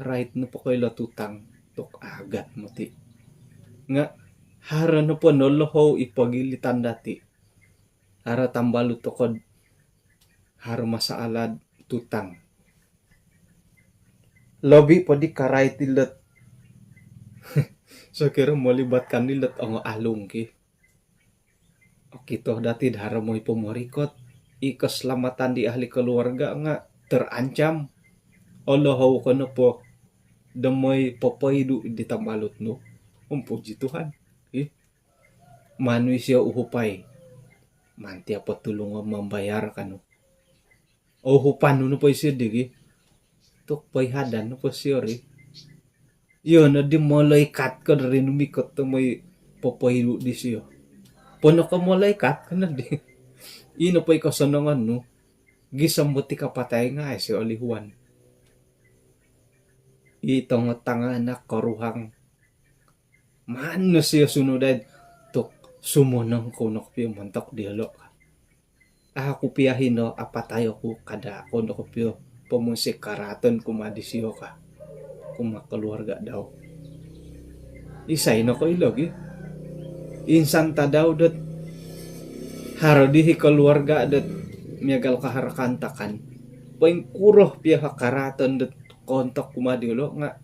rait nopo ko ilo tutang tok agat moti. Nga haro nopo nolohou i pogilitan dati, haro tambalut tokod haro masalah tutang. Lobi po di karait ilot. Sokiro melibatkan ilot ongo alung ki. Okito dati do haro moi pomorikot, i keselamatan di ahli keluarga nga terancam. Olohou ko nopo do moi popoidu di tambalut nu. Om puji Tuhan. Ih. Manu isio uhupai. Mantia po tulung om mambayar kanu. Uhupan nu nopo isio di gi. Tuk poihadan nopo sio ri. Iyo no di malaikat ko do rinumikot do moi popoidu disio. Pono ko malaikat ko no di. Ino po i kosonongon nu. Gisom bo ti kapatai nga ai sio olihuan. I tongo tanganak koruhang. Manu sio sunudai tuk sumonong kou no kopio montok diolo. Aku pia hino apatai oku kada kou no kopio pomusik karaton kuma disio ka. Kuma keluarga dau. Isai no ko ilo gi. Insan tadau dot haro dihi keluarga dot miagal ko haro kaantakan. Poingkuro pia ha karaton dot kontok kuma diolo nga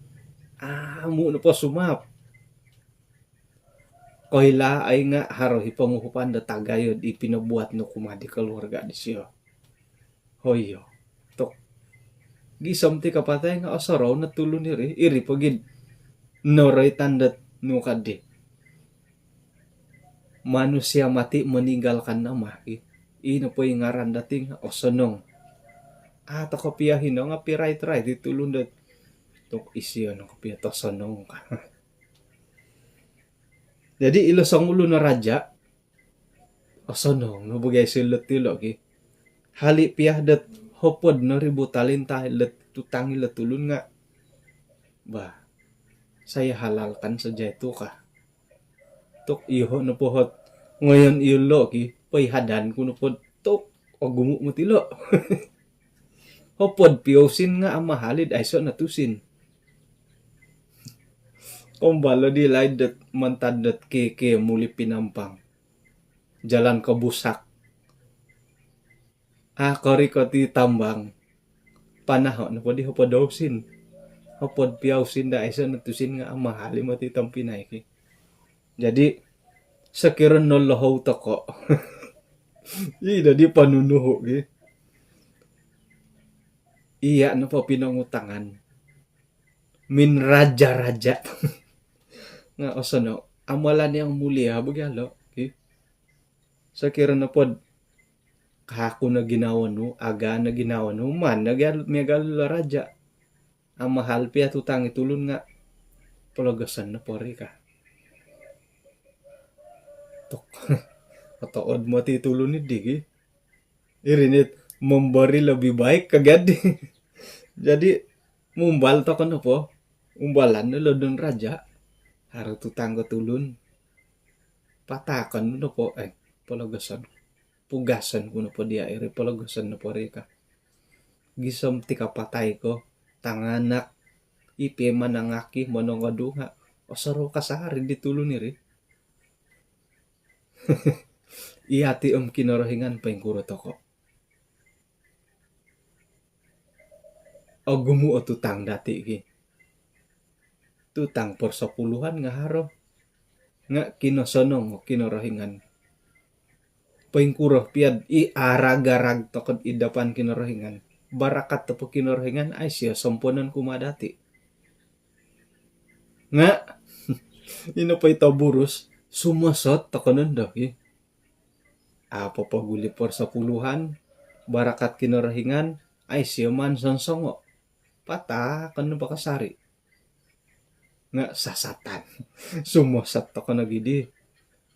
amu nopo sumap. Koilaai nga haro hi ponguhupan do tagayo di pinobuat nu kuma di keluarga disio. Hoyo. Tok. Gisom ti kapatai nga osorou no tulun iri. Iri po gid noroitan dot nu kadi. Manusia mati meninggalkan nama ki. Ino po i ngaran dati nga osonong. A toko pia hino nga pirait-rait i tulun dot tok isio no kopio tosonong ka. Jadi ilo songulun o raja', osonong no bo gia isio ilot ilo ki. Hali' piya dot hopod no ribu talenta ilot tutang ilot tulun nga', bah, saya halalkan saja itu ka. Tu' iyoho' nopo ot ngoyon iyolo' ki, poihadan ku nopo tu' ogumu' moti ilo'. Hopod piya usin nga' amahal i'd aiso' no tusin. Kombalo di laid dot mantad dot K K Muli Pinampang. Jalan Kebusak. A' korikot i tambang. Panaho' nopo di hopod o usin. Hopod piya usin daa aiso' no tusin nga' amahal i' moti tompinai ki. Jadi sokiro nolohou toko', i' dadi ponunuhu' ki. Iya' nopo pinongutangan min raja-raja' nga' osonong, amalan yang mulia bo gia ilo' ki. Sokiro nopod kaku no ginawo nu, aga' no ginawo nu, maan no gia miagal ilo' raja'. Amahal piya tutang i tulun nga' pologoson nopo ri ka. Tu' otood moti tulun iddi ki. Iri ni memberi lebih baik ka gaddi. Jadi mumbal toko' nopo, umbalan no ilo don raja'. Haro tutang ko tulun, patahakon nopo, eh, pologoson. Pugason ku nopo diya' iri, pologoson nopo ri ka. Gisom ti kapatai ko, tanganak, i piya manangaki, monongodu nga' osorou kasari di tulun iri. Iyati' om Kinorohingan poingkuro toko'? Ogumu' o tutang dati' ki. Tutang persepuluhan nga' haro. Nga' kinosonong o Kinorohingan. Poingkuro piya'd i arag-arag toko'd id dapan Kinorohingan, barakat topo Kinorohingan, ai siyo somponon kumaa dati'. Nga' ino po i toburus, sumosot toko' nondo ki. A' popoguli' persepuluhan, barakat Kinorohingan, ai siyo maan sonsongo'. Patahakon nopo kasari'. Nga' sasatan. Sumosot toko' nogi di.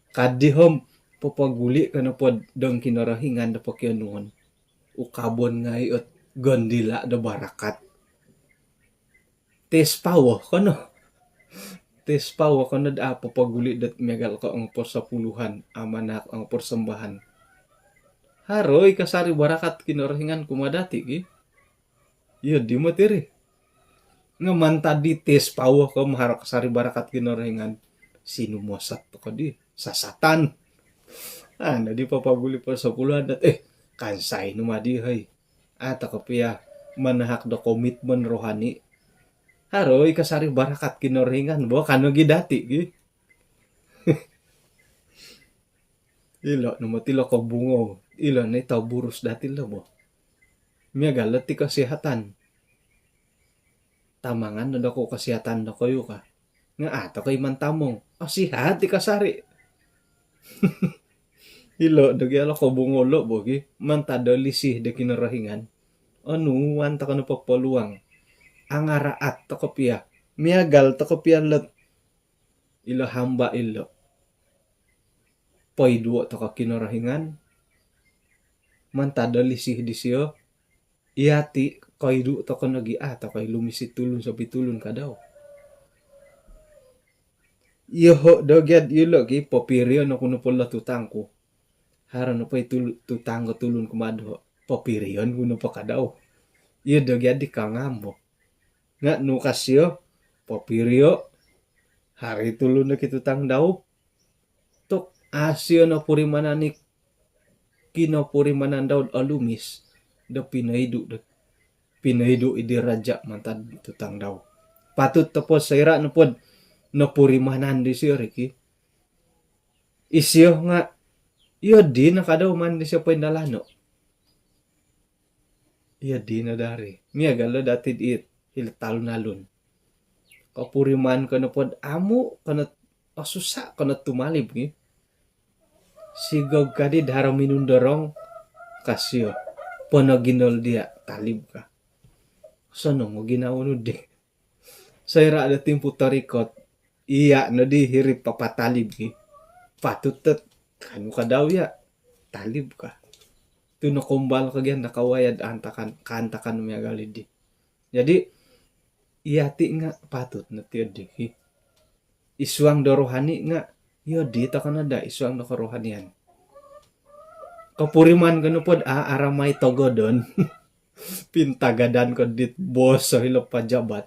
Kaddi om popoguli' ko nopo dong Kinorohingan do pokionuon, ukabon ngai' ot gondila' do barakat. Tis pawo kono. Tis pawo kono do a' popoguli' dot miagal ko ong persepuluhan, amanahak ong persembahan. Haro i' kasari' barakat Kinorohingan kumaa dati' ki. Iyo di moti ri. Nga' mantad di tis pawo ko om haro kasari' barakat Kinorohingan, sinumosot toko' di, sasatan. A' noddi popoguli' persepuluhan dot, eh, kansai no maddi hoi. A' toko' piya manahak do komitmen rohani. Haro i' kasari' barakat Kinorohingan bo, ka nogi dati' ki. Ilo' no moti ilo kobungou, ilo' no i toburus dati' ilo bo. Miagal ot i kesihatan. Tamangan no dokou kesihatan dokoyu ka. Nga' a' toko' i' mantamong, o, sihat i' kasari'. Ilo' do gia ilo kobungou ilo bo gi, mantad do lisi do Kinorohingan. Onuan toko' nopo peluang. Angaraat toko' piya. Miagal toko' piya lot ilo hamba' ilo. Poiduo' toko' Kinorohingan, mantad do lisi disiyo, iyati' koidu' toko' nogi, a' toko' i' lumis i tulun sopi tulun kadau. Iyoho' do gia'd iyolo' gi, popirion oku nopo lo tutang ku. Haro nopo i tulu-, tutang ko tulun kumaa doho', popirion ku nopo kadau. Iyo do gia'd di kangam bo. Nga' nu ka siyo, popirio', haro i tulun do kitutang dau. Tu' a' siyo nopurimanan i kinopurimanan dau'd olumis do pinoidu' do, pinoidu' i di raja' mantad tutang dau. Patut nopo soira' nopod nopurimanan disiyo ri ki, isiyo nga' iyo dino kadau maan disiyo poindalano'. Iyo dino dari. Miagal do dati'd it, ilo talun-alun. Kopuriman ko nopod amu' ko no, osusa' ko no tumalib ki. Sigog kaddi'd haro minundorong ka siyo. Ponoginol diya', talib ka. Sonong o ginawo nu di. Soira' do timpu torikot, Iya' noddi hiri papatalib ki. Patut dot kanu kadau iya'. Talib ka. Tu' nokombal ko gia nakawaya'd antakan, kaantakan miagal iddi. Jadi, iyati' nga' patut no tiyo di ki. Id suang do rohani nga' iyo di toko no daa id suang do kerohanian. Kopuriman ko nopod a' aramai togodon. Pintagadan ko dit bos o hilo pajabat.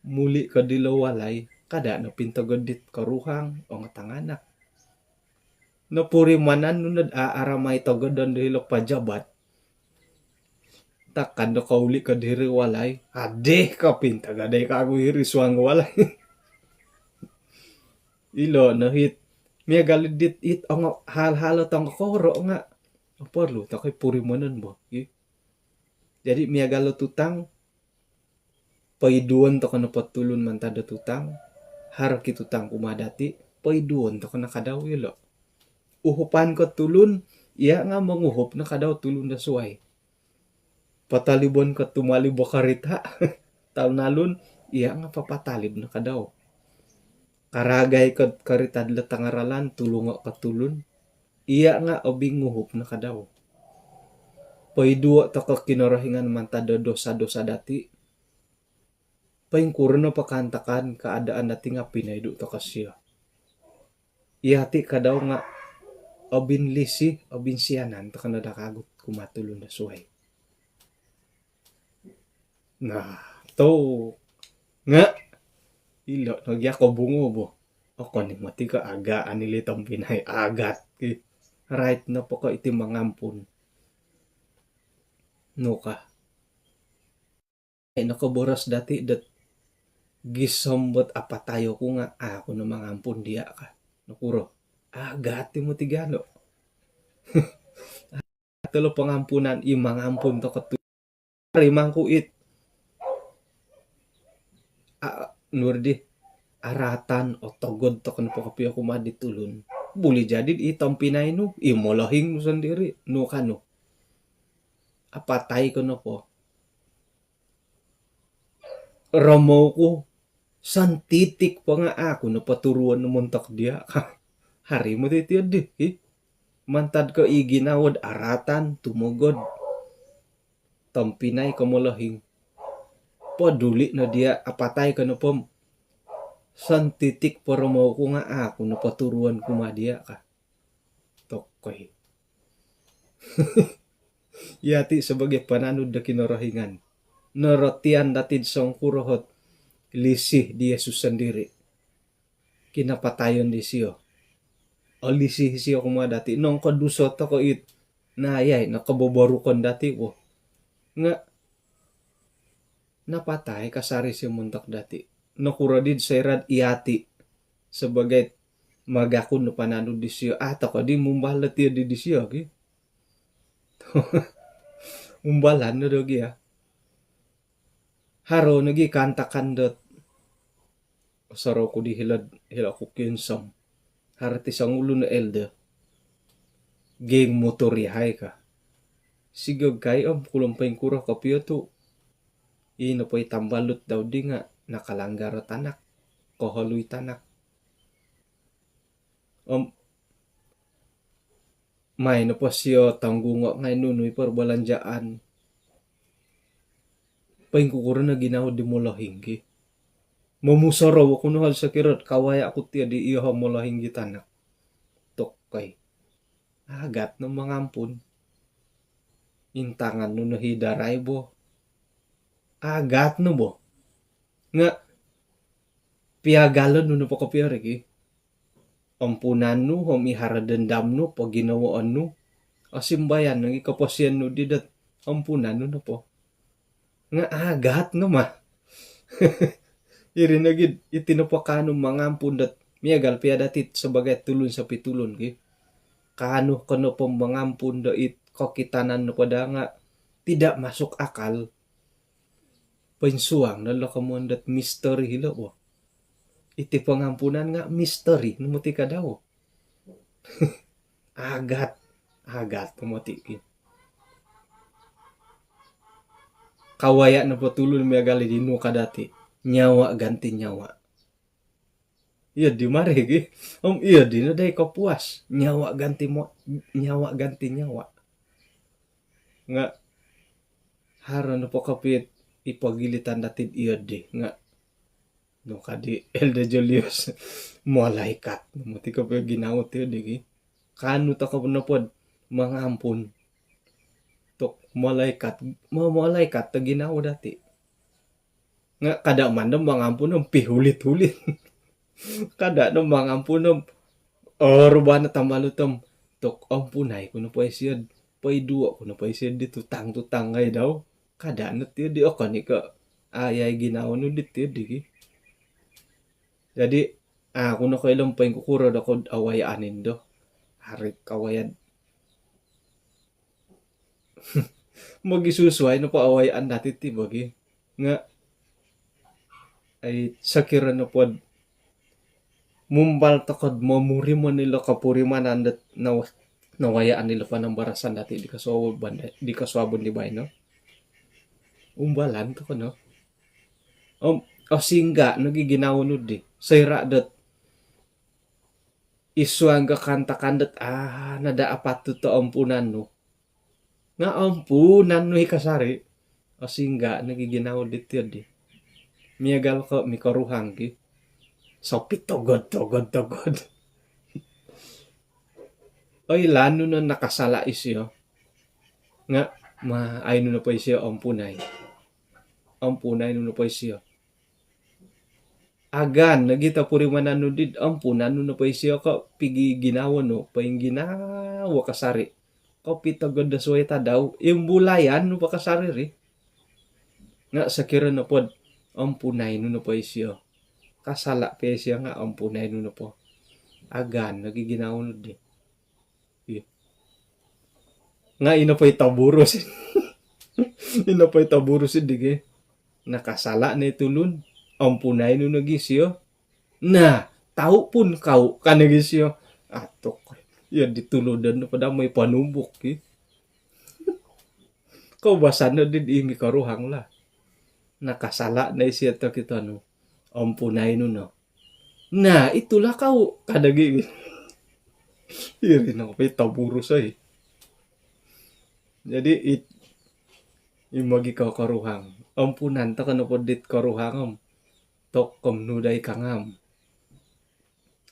Muli' ko dilo walai, kada' no pintogod dit koruhang, ongo tanganak. Nopurimanan nu nod a' aramai togodon do hilo pajabat. Takan do kouli' ko diri walai, adih ko pintagadai kagu hiri suang walai. Ilo no hit, miagal dit it ongo hal-hal o tongkokoro' nga' oporlu toko i purimanon bo. Jadi miagal o tutang, poiduon toko nopo tulun mantad do tutang, haro ki tutang kumaa dati', poiduon toko no kadau ilo'. Uhupan ko tulun, iya' nga' monguhup no kadau tulun do suwai. Patalibon ko tumalib o karita', talun-alun, iya' nga' papatalib no kadau. Karagai ko karita' dilo tanga ralan, tulungo' ko tulun, iya' nga' obinguhup no kadau. Poiduo' toko Kinorohingan mantad do dosa-dosa dati'. Poingkuro nopo kaantakan kaadaan dati' nga' pinoidu' toko sio. Iyati' kadau nga' obinlisi, obinsianan toko no daa kagu kumaa tulun do suwai. Nah, tou nga' ilo' no gia ko bungo bo. Okon i moti ko agaan ilo' tompinai, agat ki. Rait nopo ko iti mangampun. Nu ka. Ai nokoboros dati' dot gisom bot apatai oku nga' a' oku no mangampun diya' ka. Nokuro? Agat i moti gia no. Tolo pangampunan i mangampun toko tu. Rimangku it. A, nur di. Aratan, otogod toko nopo kopio kumaa di tulun. Buli jadi i tompinai nu, i molohing nu sondiri, nu kanu. Apatai ko nopo. Romou ku santitik po nga' a' oku no poturuon montok diya'. Haro moti tiyo di, hi. Mantad ko i ginawo'd aratan, tumogod. Tompinai ko molohing. Poduli' no diya', apatai ko nopo. Santitik po romou ku nga' a' oku no poturuon kumaa diya' ka. Tokoi. Iyati' sabagai pananud do Kinorohingan, norotian dati'd songkuro ot lisih di Yesus sondiri'. Kinapatayon disio. Olisih isio kumaa dati', nongkoduso toko it. Na, iyai, nokoboborukon dati' bo. Nga' napatai kasari isio montok dati'. Nokuro di'd soira'd iyati' sabagai magakun do pananud disio, a' toko di mumbal do tiyo di disio ki. Mumbalan no do gia. Haro nogi kaantakan dot osorou ku di hilo'd, hilo' ku kiunsom. Haro ti songulun o elder. Geng motor yahai ka. Sigog kai om kulom poingkuro kopio tu'. Ii nopo i tambalut dau di nga' nakalanggar o tanak. Koholu i tanak. Om mai nopo sio tonggungo' ngai' nunu i perbelanjaan. Poingkukuro no ginawo di molohing ki. Momusorou oku no hal sokiro'd kawaya' ku tiyo di iyoho' molohing di tanak. Tokoi. Agat no mangampun. Intangan nu no hi darai bo. Agat no bo. Nga' piagalon nu nopo kopio ri ki. Ompunan nu om i haro dendam nu po ginawoon nu. Osimbayan nogi koposion nu di dot ompunan nu nopo. Nga' agat no ma. Iri nogi iti nopo kaanu mangampun dot miagal pia dati' sabagai tulun sopitulun ki. Kaanu ko nopo mangampun do it kokitanan nopo daa nga' tidak masuk akal. Poinsuang no lo komoyon dot misteri hilo' bo. Iti pangampunan nga' misteri no moti kadau. Agat, agat no moti ki. Kawaya' nopo tulun miagal di nu ka dati'. Nyawa ganti nyawa. Iyo di mari gi. Om iyo di no dai kopuas. Nyawa ganti mo-, nyawa ganti nyawa. Nga' haro nopo kopio i pogilitan dati'd iyo di nga' nu kadi Elder Julius, malaikat. Moti kopio ginawo tiyo di gi. Kaanu toko nopo'd mangampun. Tu' malaikat, ma-, malaikat to ginawo dati'. Nga' kada' mando mangampun om pihulit-hulit. Kada' no mangampun om, oh, rubah no tambalut om, tu' ampunai ku nopo isiyo'd, poiduo' ku nopo isiyo'd di tutang-tutang ngai' dau. Kada' no tiyo di, okon i' ko' ayai ginawo nu di tiyo di gi. Jadi, a' ku nokoilo om poingkukuro do kod awayaan indo. Haro kawayaan mogisusuai nopo awayaan dati' ti bo gi. Nga' ai sokiro nopo'd mumbal toko'd momurimon ilo kopurimanan dot nawa-, nawayaan ilo panambarasan dati' di kosuabon, di kosuabon di baino. Umbalan toko no. Om, osingga' nogi ginawo nu di. Soira' dot id suang do kaantakan dot, a' no daa apatut do ampunan nu. Nga' ampunan nu i kasari'. Osingga' nogi ginawo diti di. Miagal ko' mikoruhang ki. Sopitogod, togod, togod. Oilaan nu no nakasala' isiyo. Nga' ma, ai nu nopo isiyo ampunai. Ampunai nu nopo isiyo. Agaan nogi topurimanan nu di'd ampunan nu nopo isiyo ko' pigi ginawo nu, poingginawo kasari'. Kopitogod do suwai tadau, imbulayan nu po kasari' ri. Nga' sokiro nopo'd ampunai nu nopo isiyo. Kasala' po isiyo nga' ampunai nu nopo. Agaan nogi ginawo nu di. Iyo. Nga' ino po i toburus. Ino po i toburus di gi. Nakasala' no i tulun, ampunai nu nogi siyo. Nah, tahu pun kau, ka nogi siyo. Atuk, iyo di tulun do nopo daa moi panumbuk ki. Koubasan no di, di mikoruhang lah. Nakasala' no isiyo tokito nu. Ampunai nu no. Nah, itulah kau, ka nogi. Iri no po i toburus oi. Jadi, it-, imo gi ko koruhang. Ampunan toko nopo dit koruhang om. Tok om nu dai kangam.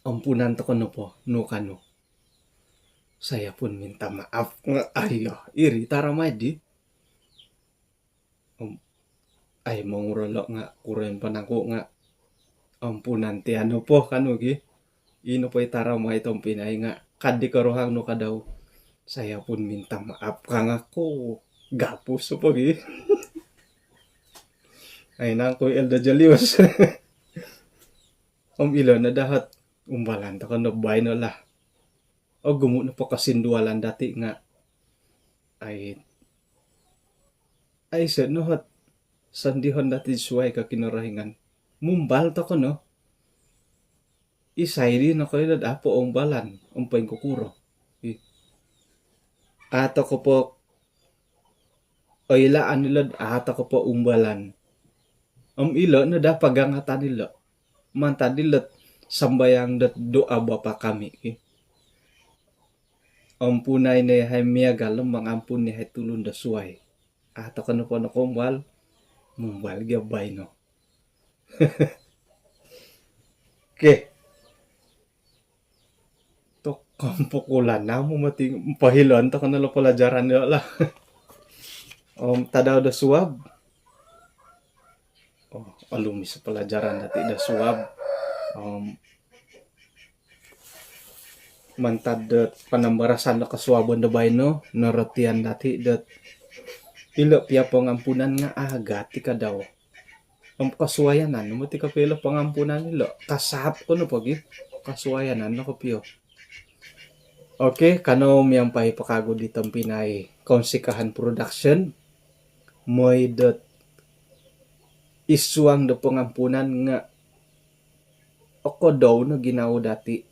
Ampunan toko nopo, nu kanu. Saya pun minta maaf. Nga' aiyo, iri taramai di. Om, ai, mongurolo' nga' kuroyon panangku nga' ampunan tiya nopo kanu gi. Ino po i taramai tompinai nga' kadi koruhang nu kadau. Saya pun minta maaf ka nga' ko gapus opo gi. Ai, nangku Elder Julius. Om ilo no daa ot umbalan toko no baino lah. Ogumu' nopo kosindualan dati' nga' ai, aiso' no ot sondihon dati' suwai ko Kinorohingan. Mumbal toko no. Isai di nokoilo'd a' po umbalan, om poingkukuro. Ih. A' toko po oilaan ilo'd a' toko po umbalan. Om ilo' no daa pagangatan ilo'. Mantad ilo't sambayang dot doa Bapa Kami ki. Ampunai no iyahai miagal om mangampun iyahai tulun do suwai. A' toko nopo nokoumbal, mumbal gia baino. Okey. Tok, kampukulan amu moti, pohiloon toko no lo pelajaran ilo lah. Om tadau do suab. Oh, olumis pelajaran dati do suab. Om mantad dot panambarasan do kosuabon do baino, norotian dati dot ilo pia pangampunan nga agat i kadau. Om kosuayanan no moti kopio ilo pangampunan ilo. Kasaap ko nopo gi, kosuayanan no kopio. Okey, kanou miampai po kagu di tompinai Kounsikahan Production. Moi dot id suang do pangampunan nga okodou no ginawo dati.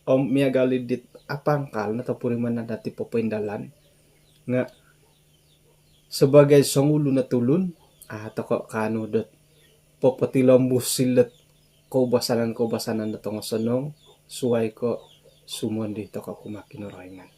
Om miagal i dit apangkal no topurimanan dati popoindalan nga sebagai songulun o tulun, a toko kaanu dot popotilombus ilo't koubasanan-koubasanan do tongosonong, suai ko' sumondi toko' kumaa Kinorohingan.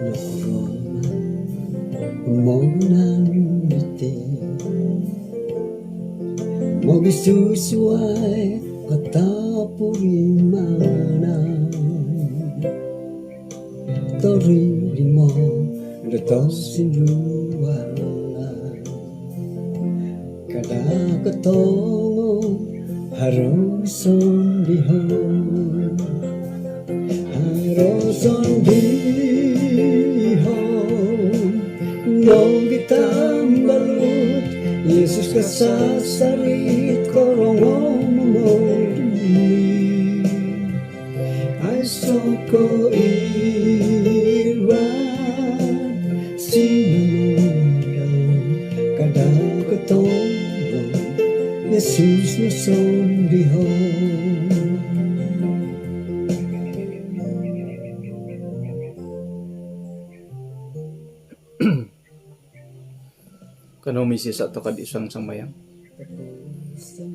Nokuro ma monan iti mogisusuai o topurimanan, torimo do tosindualan. Kada' kotongo haro sondihon, haro sondihon nogi tambalut. Yesus kasasarit korongou momoli. Aiso' ko' iwat sinonondau, kada' kotongo Yesus no sondihon. Kanou misisa' toko'd isuang sambayang.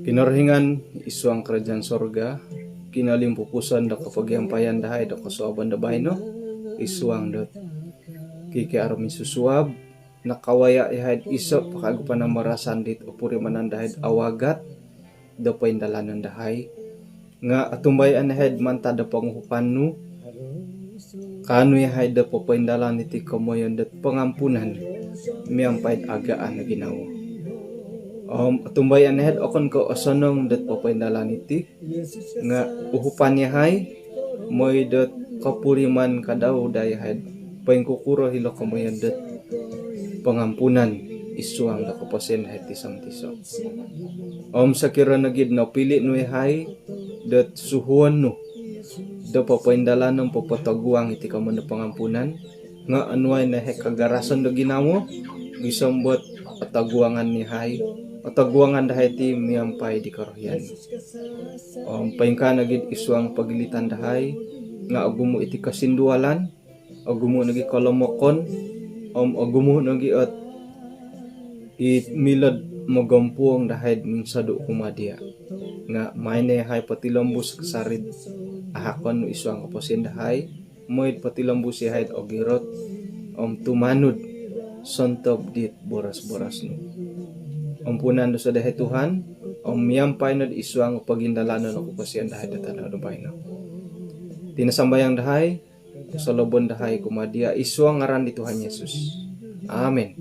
Kinorohingan isuang karajaan sorga, kinolimpupuson do kopogiampayan dahai do kosuabon do baino, isuang dot kiki arum i susuab, nakawaya' ihai'd iso' po kagu panambarasan dit opurimanan dahai'd awagat do poindalanon dahai, nga' otumbayaan ihai'd mantad do ponguhupan nu, kaanu ihai'd do popoindalan iti komoyon dot pongampunan miampai'd agaan o ginawo. Om otumbayaan ihai'd okon ko' osonong dot popoindalan iti, nga' uhupan ihai moi dot kopuriman kadau daa ihai'd poingkukuro hilo komoyon dot pongampunan isuang do koposion dahai tiso-tiso. Om sokiro nogi'd nopili' nu ihai dot suhuon nu do popoindalan om popotoguang iti komoyon do pongampunan, nga' onuai no ihai kagarason do ginawo gisom dot otoguangan ihai, otoguangan dahai ti miampai di korohian. Om poingkaa nogi'd isuang pogilitan dahai nga' ogumu' iti kosindualan, ogumu' nogi' kolomokon, om ogumu' nogi' ot i milo'd mogompuong dahai'd minsodu' kumaa diya'. Nga' mai no ihai potilombus kasari'd ahakon nu isuang koposion dahai, moi'd potilombus ihai'd ogirot om tumanud sontob dit boros-boros nu. Ompunan dosa dahai Tuhan, om miampai nod isuang pogindalanon o koposion dahai do tadau do baino. Iti no sambayang dahai, solobon dahai kumaa diya' isuang ngaran di Tuhan Yesus. Amin.